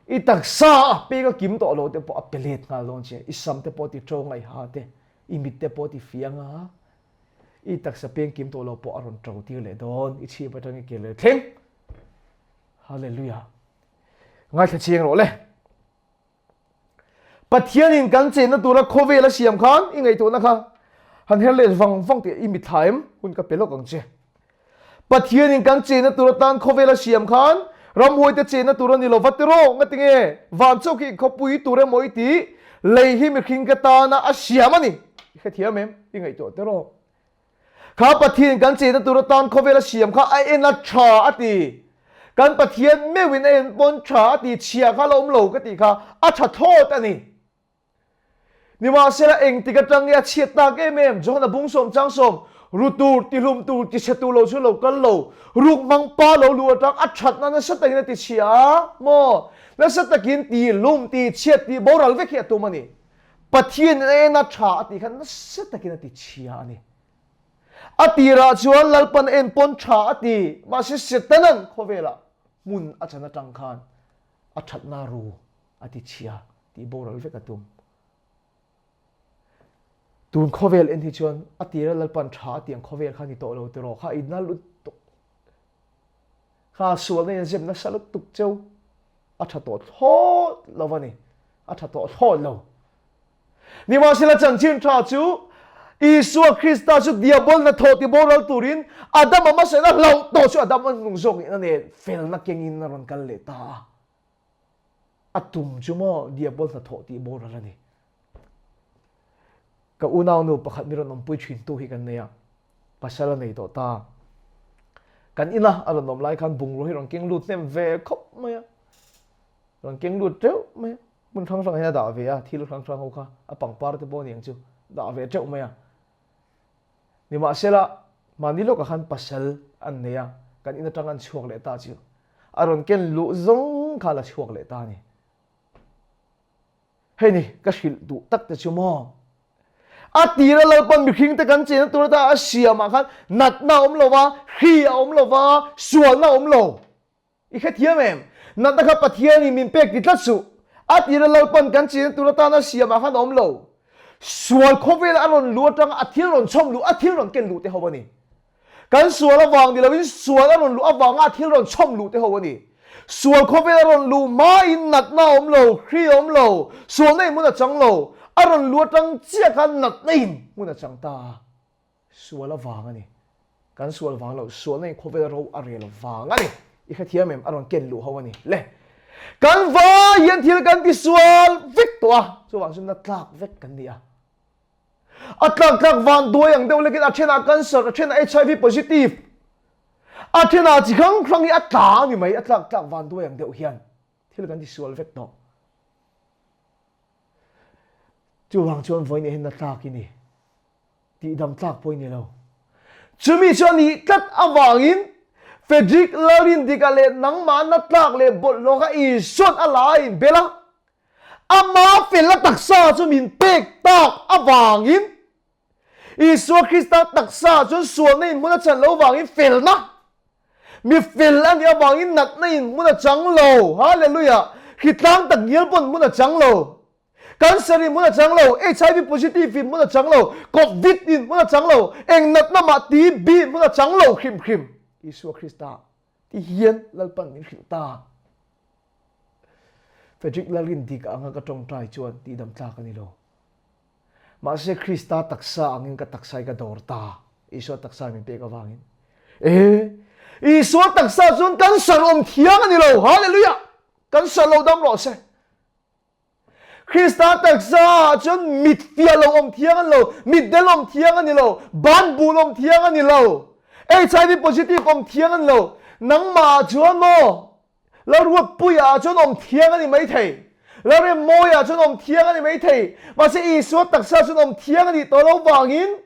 I taksa a peng a kim tawh lo te pawh a pe let nghal dawn che. I sam te pawh ti ṭo ngaiha te, i mit te pawh ti fiang a, i taksa peng kim tawh lo pawh a rawn ṭo tir leh dawn. I chhip atang i ke ler thleng. Hallelujah. Ngaithla chiang rawh le. Pathianin kan chenna tura khawvel a siam khan i ngaihtuahna kha han her let vang vang tih i mitthla em? Hun ka pe lawk ang che. Pathianin kan chenna tur atan khawvel a siam khan ramhuaite chenna tur a ni lo va tiraw? Ngatinge van chauh khi khawpui tur emaw i tih lei hi mihring ka tana a siam a ni. I hrethiam em? I ngaihtuah tiraw? Kha Pathian kan chenna tur atan khawvel a siam kha a en a tha a ti. Kan Pathian meuhin a en pawn tha a ti, chhia kha la awm lo ka tih kha a tha thlawt a ni. Nimahsela engtik atang nge a chhiat tak em em? Johana bung sawm chang sawm, ru tur, tihlum tur, tichhe tur lo chu lo kal lo, ruk hmang pa lo luh atang a thatna nasa takin a tichhia a maw? Nasa takin tihlum, tichhiat, tihboral vek hi a tum a ni. Pathian in a en a tha a tih khan nasa takin a tichhia a ni. A tirah chuan Lalpan a en pawn tha a ti, mahse Setanan khawvelah hmun a chan atang khan a thatna ru a tichhia tih boral vek a tum. Tun khawvel en hi chuan a tira Lalpan tha a tiang khawvel kha ni tawh lo tiraw kha inna lutuk kha sualna in zep nasa lutuk cheu a tha tawh thlawt lo a ni a tha tawh thlawt lo. Nimahsela chanchin tha chu Isua Krista chu diabol hnathawh ti boral turin Adama hmasain a hlauh tawh chu Adam a nung zawk nihna nen felna kengin a rawn kal leh ta a. A tum chu maw diabol hnathawh tih boral a ni. Ka unaunu pakhat mi rawn awmpui thin tu hi kan nei a, pasal a nei tawh ta. Kan ina a rawn awm lai khan bungrua hi rawn keng lut hnem ve khawp mai a, rawn keng lut teuh mai a, hmun hrang hrang ah hian a dah ve a, thil hrang hrang ho kha a pangpar te pawh a ni ang chu, dah ve teuh mai a. Nimahsela, mahni lawkah khan pasal an nei a, kan in atang an chhuak leh ta chu a rawn ken luh zawng kha la chhuak leh ta a ni. Hei ni, ka hrilh duh tak te chu maw? A tira Lalpan mihring te kan chenna tur ata a siamah khan natna a awm lo va, hri a awm lo va, sualna a awm lo. I hrethiam em? Natna kha Pathianin min pek ti tlat suh. A tira Lalpan kan chenna tur atana siamah khan a awm lo. Sual khawvel a rawn luh atanga a thil rawn chhawm luh, a thil rawn ken luh te ho a ni. Kan sual avang ni loin sual a rawn luh avanga a thil rawn chhawm luh te ho a ni. Sual khawvel a rawn luh hmain natna a awm lo, hri a awm lo, sualna in hmun a chang lo. A rawn luh atang chiah khan natna in hmun a chang ta a. Sual avang a ni. Kan sual vang lo, sualna in khawvel ro a rel vang a ni. I hrethiam em? A rawn ken luh ho a ni. Le! Kan vai hian thil kan ti sual vek tawh a, chuvang chuan na tlak vek kan ni a. A tlak tlak van duai ang deuh lekin a thenah cancer, a thenah HIV positive, a thenah chi hrang hrang hi a tla a ni mai, a tlak tlak van duai ang deuh hian thil kan ti sual vek tawh. Chuvang chuan vawiin hian na tlak i ni. Tihdam tlak pawh i ni lo. Chumi chu a nih tlat avangin Frederick Lalrindika leh nangmah na tlak leh bawlhhlawh kha Isua'n a la a inbel a, ama felna taksa chu min pek tak avangin Isua Krista taksa chuan sualna in hmun a chan lo vangin felna mi fel a nih avangin natna in hmun a chang lo. Hallelujah! Hritlang tak ngial pawn hmun a chang lo. Cancer in hmun a chang lo, HIV positive in hmun a chang lo, Covid in hmun a chang lo, eng natna mah TB in hmun a chang lo hrim hrim. Isua Krista ti hian Lalpan min hrilh ta. Frederick Lalrindik anga ka tawngtai chuan tihdam tlak a ni lo. Mahse Krista taksa angin ka taksa hi ka dawr ta. Isua taksa min pek avangin. E, Isua taksa chuan cancer awm thiang a ni lo. Hallelujah! Cancer lo dam rawh se. Krista taksa ah cun mit fiah lo awm thiang an lo, mitdel awm thiang an ni lo, banbul awm thiang an ni lo, HIV positive awm thiang an lo. Nangmah ah chuan maw Lalruatpuia ah chuan awm thiang a ni maithei. Lalremmawia ah chuan awm thiang a ni maithei. Mahse Isua taksa chuan awm thiang a nih tawh lo vangin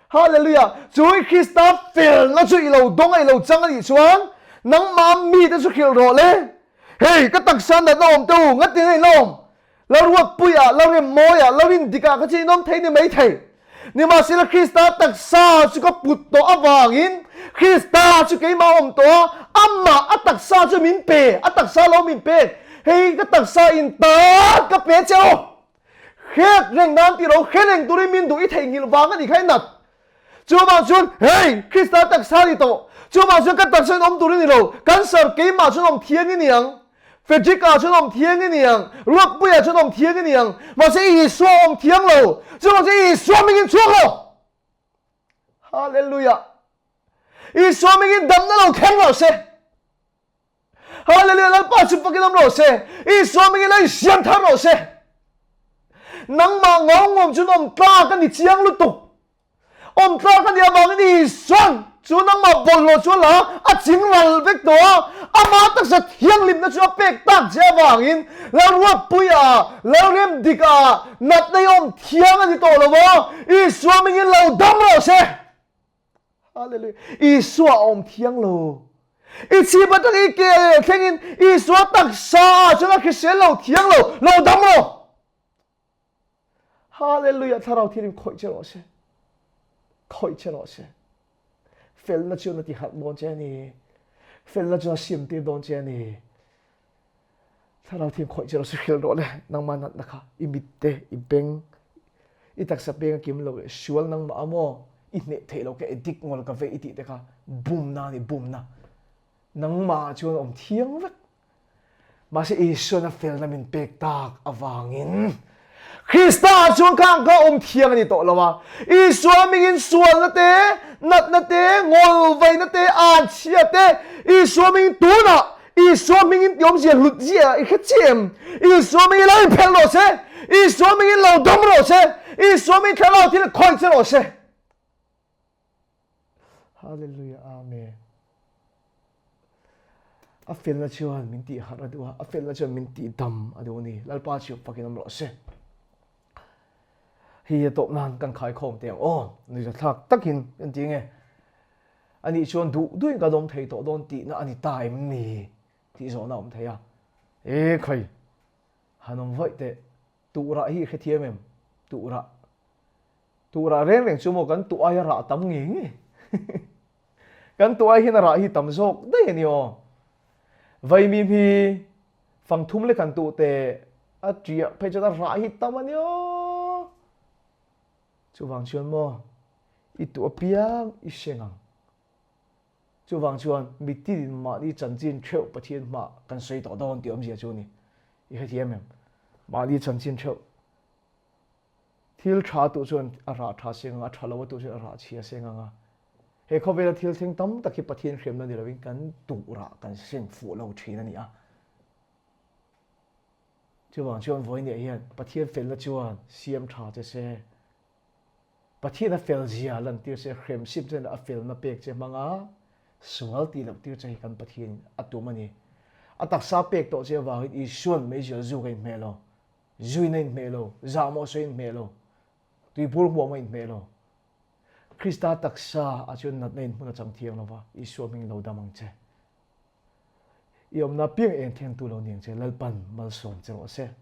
Hallelujah! Chu i Krista felna chu i lo dawng a, i lo chang a nih chuan nangmah mite chu hrilh rawh le. Hei, ka taksa natna awm teh u, ngatinge in la awm? La ruatpuiah, la remmawiah, la rindikah kha chu in awm thei ni mai thei. Nimahsela Krista taksa chu ka put tawh avangin Krista chu keimah awm tawh a, amah a taksa chu min pe, a taksa lo min pek. Hei ka taksa in tan ka pe che u. Hriat reng nan tih lo hre reng turin min duh i theihnghilh vang a nih kha i nat. Chuvang chuan hei Krista taksa a ni tawh. Chuvang chuan ka taksa in awm tur i ni lo. Cancer keimah chuan awm thiang i ni ang. Frederick-a chuan awm thiang i ni ang, Ruatpuia chuan awm thiang i ni ang, mahse Isua awm thiang lo, chuvang chuan Isua hmingin chhuak lo! Hallelujah! Isua hmingin damna lo thleng rawh se! Hallelujah! Lalpa chu fakin awm rawh se! Isua hmingin lo insiam thar rawh se! Nangmah ngawngawm chuan awm tlak a ni chiang lutuk. Awm tlak a nih avangin Isuan chu nangmah bawlhhlawh chu a la a ching ral vek tawh a, amah taksa thianghlimna chu a pek tak che avangin Lalruatpuia, Lalremdika natna i awm thiang a ni tawh lo va, Isua hmingin lo dam rawh se! Hallelujah! Isua a awm thiang lo. I chhip atang i ke leh thlengin Isua taksa ah chuan a hrisel lo thiang lo, lo dam rawh! Hallelujah thlarau thirin khawih che rawh se khawih che rawh se felna chuan a ti harh dawn che ani felna chuan a siam tir dawn che ani thlarau thian khawih che rawh se hril rawh le nangmah natna kha i mit te i beng i taksa peng a kim lo le sual nangmah amaw i hneh theih lo ka addict ngol ka ve i tih te kha bumna ani bumna nangmah chuan awm thiang vek Mahse Isuan a felna min pek tak avangin Krista ah chuan khang kha awm thiang a ni tawh lo a. Isua mingin sualna te, natna te, ngawlvaina te, anchhia te, Isua mingin tunah Isua mingin ti awmzia hlut zia i hre chiah em? Isua mingin lo inphelh rawh se, Isua mingin lo dam rawh se, Isua mingin thlarau thil khawih che rawh se. Hallelujah Amen. A felna chuan min tih harh a duh a, a felna chuan min tih dam a duh a ni. Lalpa chu fakin awm rawh se. Hei a tawp nan kan khai khawm teh ang aw. Nuihza thlak takin kan ti nge. Ani chuan duh duhin kan awm thei tawh dawn tihna a ni ta em ni tih zawhna a awm thei a. E khai, han awm vaih teh. Tuhrah hi i hrethiam em? Tuhrah. Tuhrah reng reng chu maw kan tuh aia rah tam nge nge. Kan tuh ai hian a rah hi tam zawk daih a ni aw. Vaimim hi fang thum leh kan tuh teh a ṭiah phei chuan a rah hi tam a ni aw. Chuvang chuan maw i tuh apiang i hreng ang. Chuvang chuan mitin mahni chanchin theuh Pathian hmah kan sawi tawh dawn tih awmzia chu a ni. I hrethiam em? Mahni chanchin theuh. Thil tha tuh chuan a rah tha seng ang a, tha lo a tuh chuan a rah chhia seng ang a. He khawvela thil thleng tam tak hi Pathian hriamna ni lovin kan tuh rah kan seng fuh lo thin a ni a. Chuvang chuan vawinia hian Pathian felna chuan siam tha che se, Pathian a fel zia lantir che, hrem sim che a felna pek che hmanga sual tih loh tir che hi kan Pathianin a tum a ni. A taksa pek tawh che avangin Isuan meizial zuk a inhmeh lo. Zuin a inhmeh lo, zahmawh sawi a inhmeh lo, tuibur hmuam a inhmeh lo. Krista taksa ah chuan natna in hmun a chang thiang lo va, Isua hming lo dam ang che. I awmna piang eng thlengtu lo ni ang che, Lalpan malsawm che rawh se.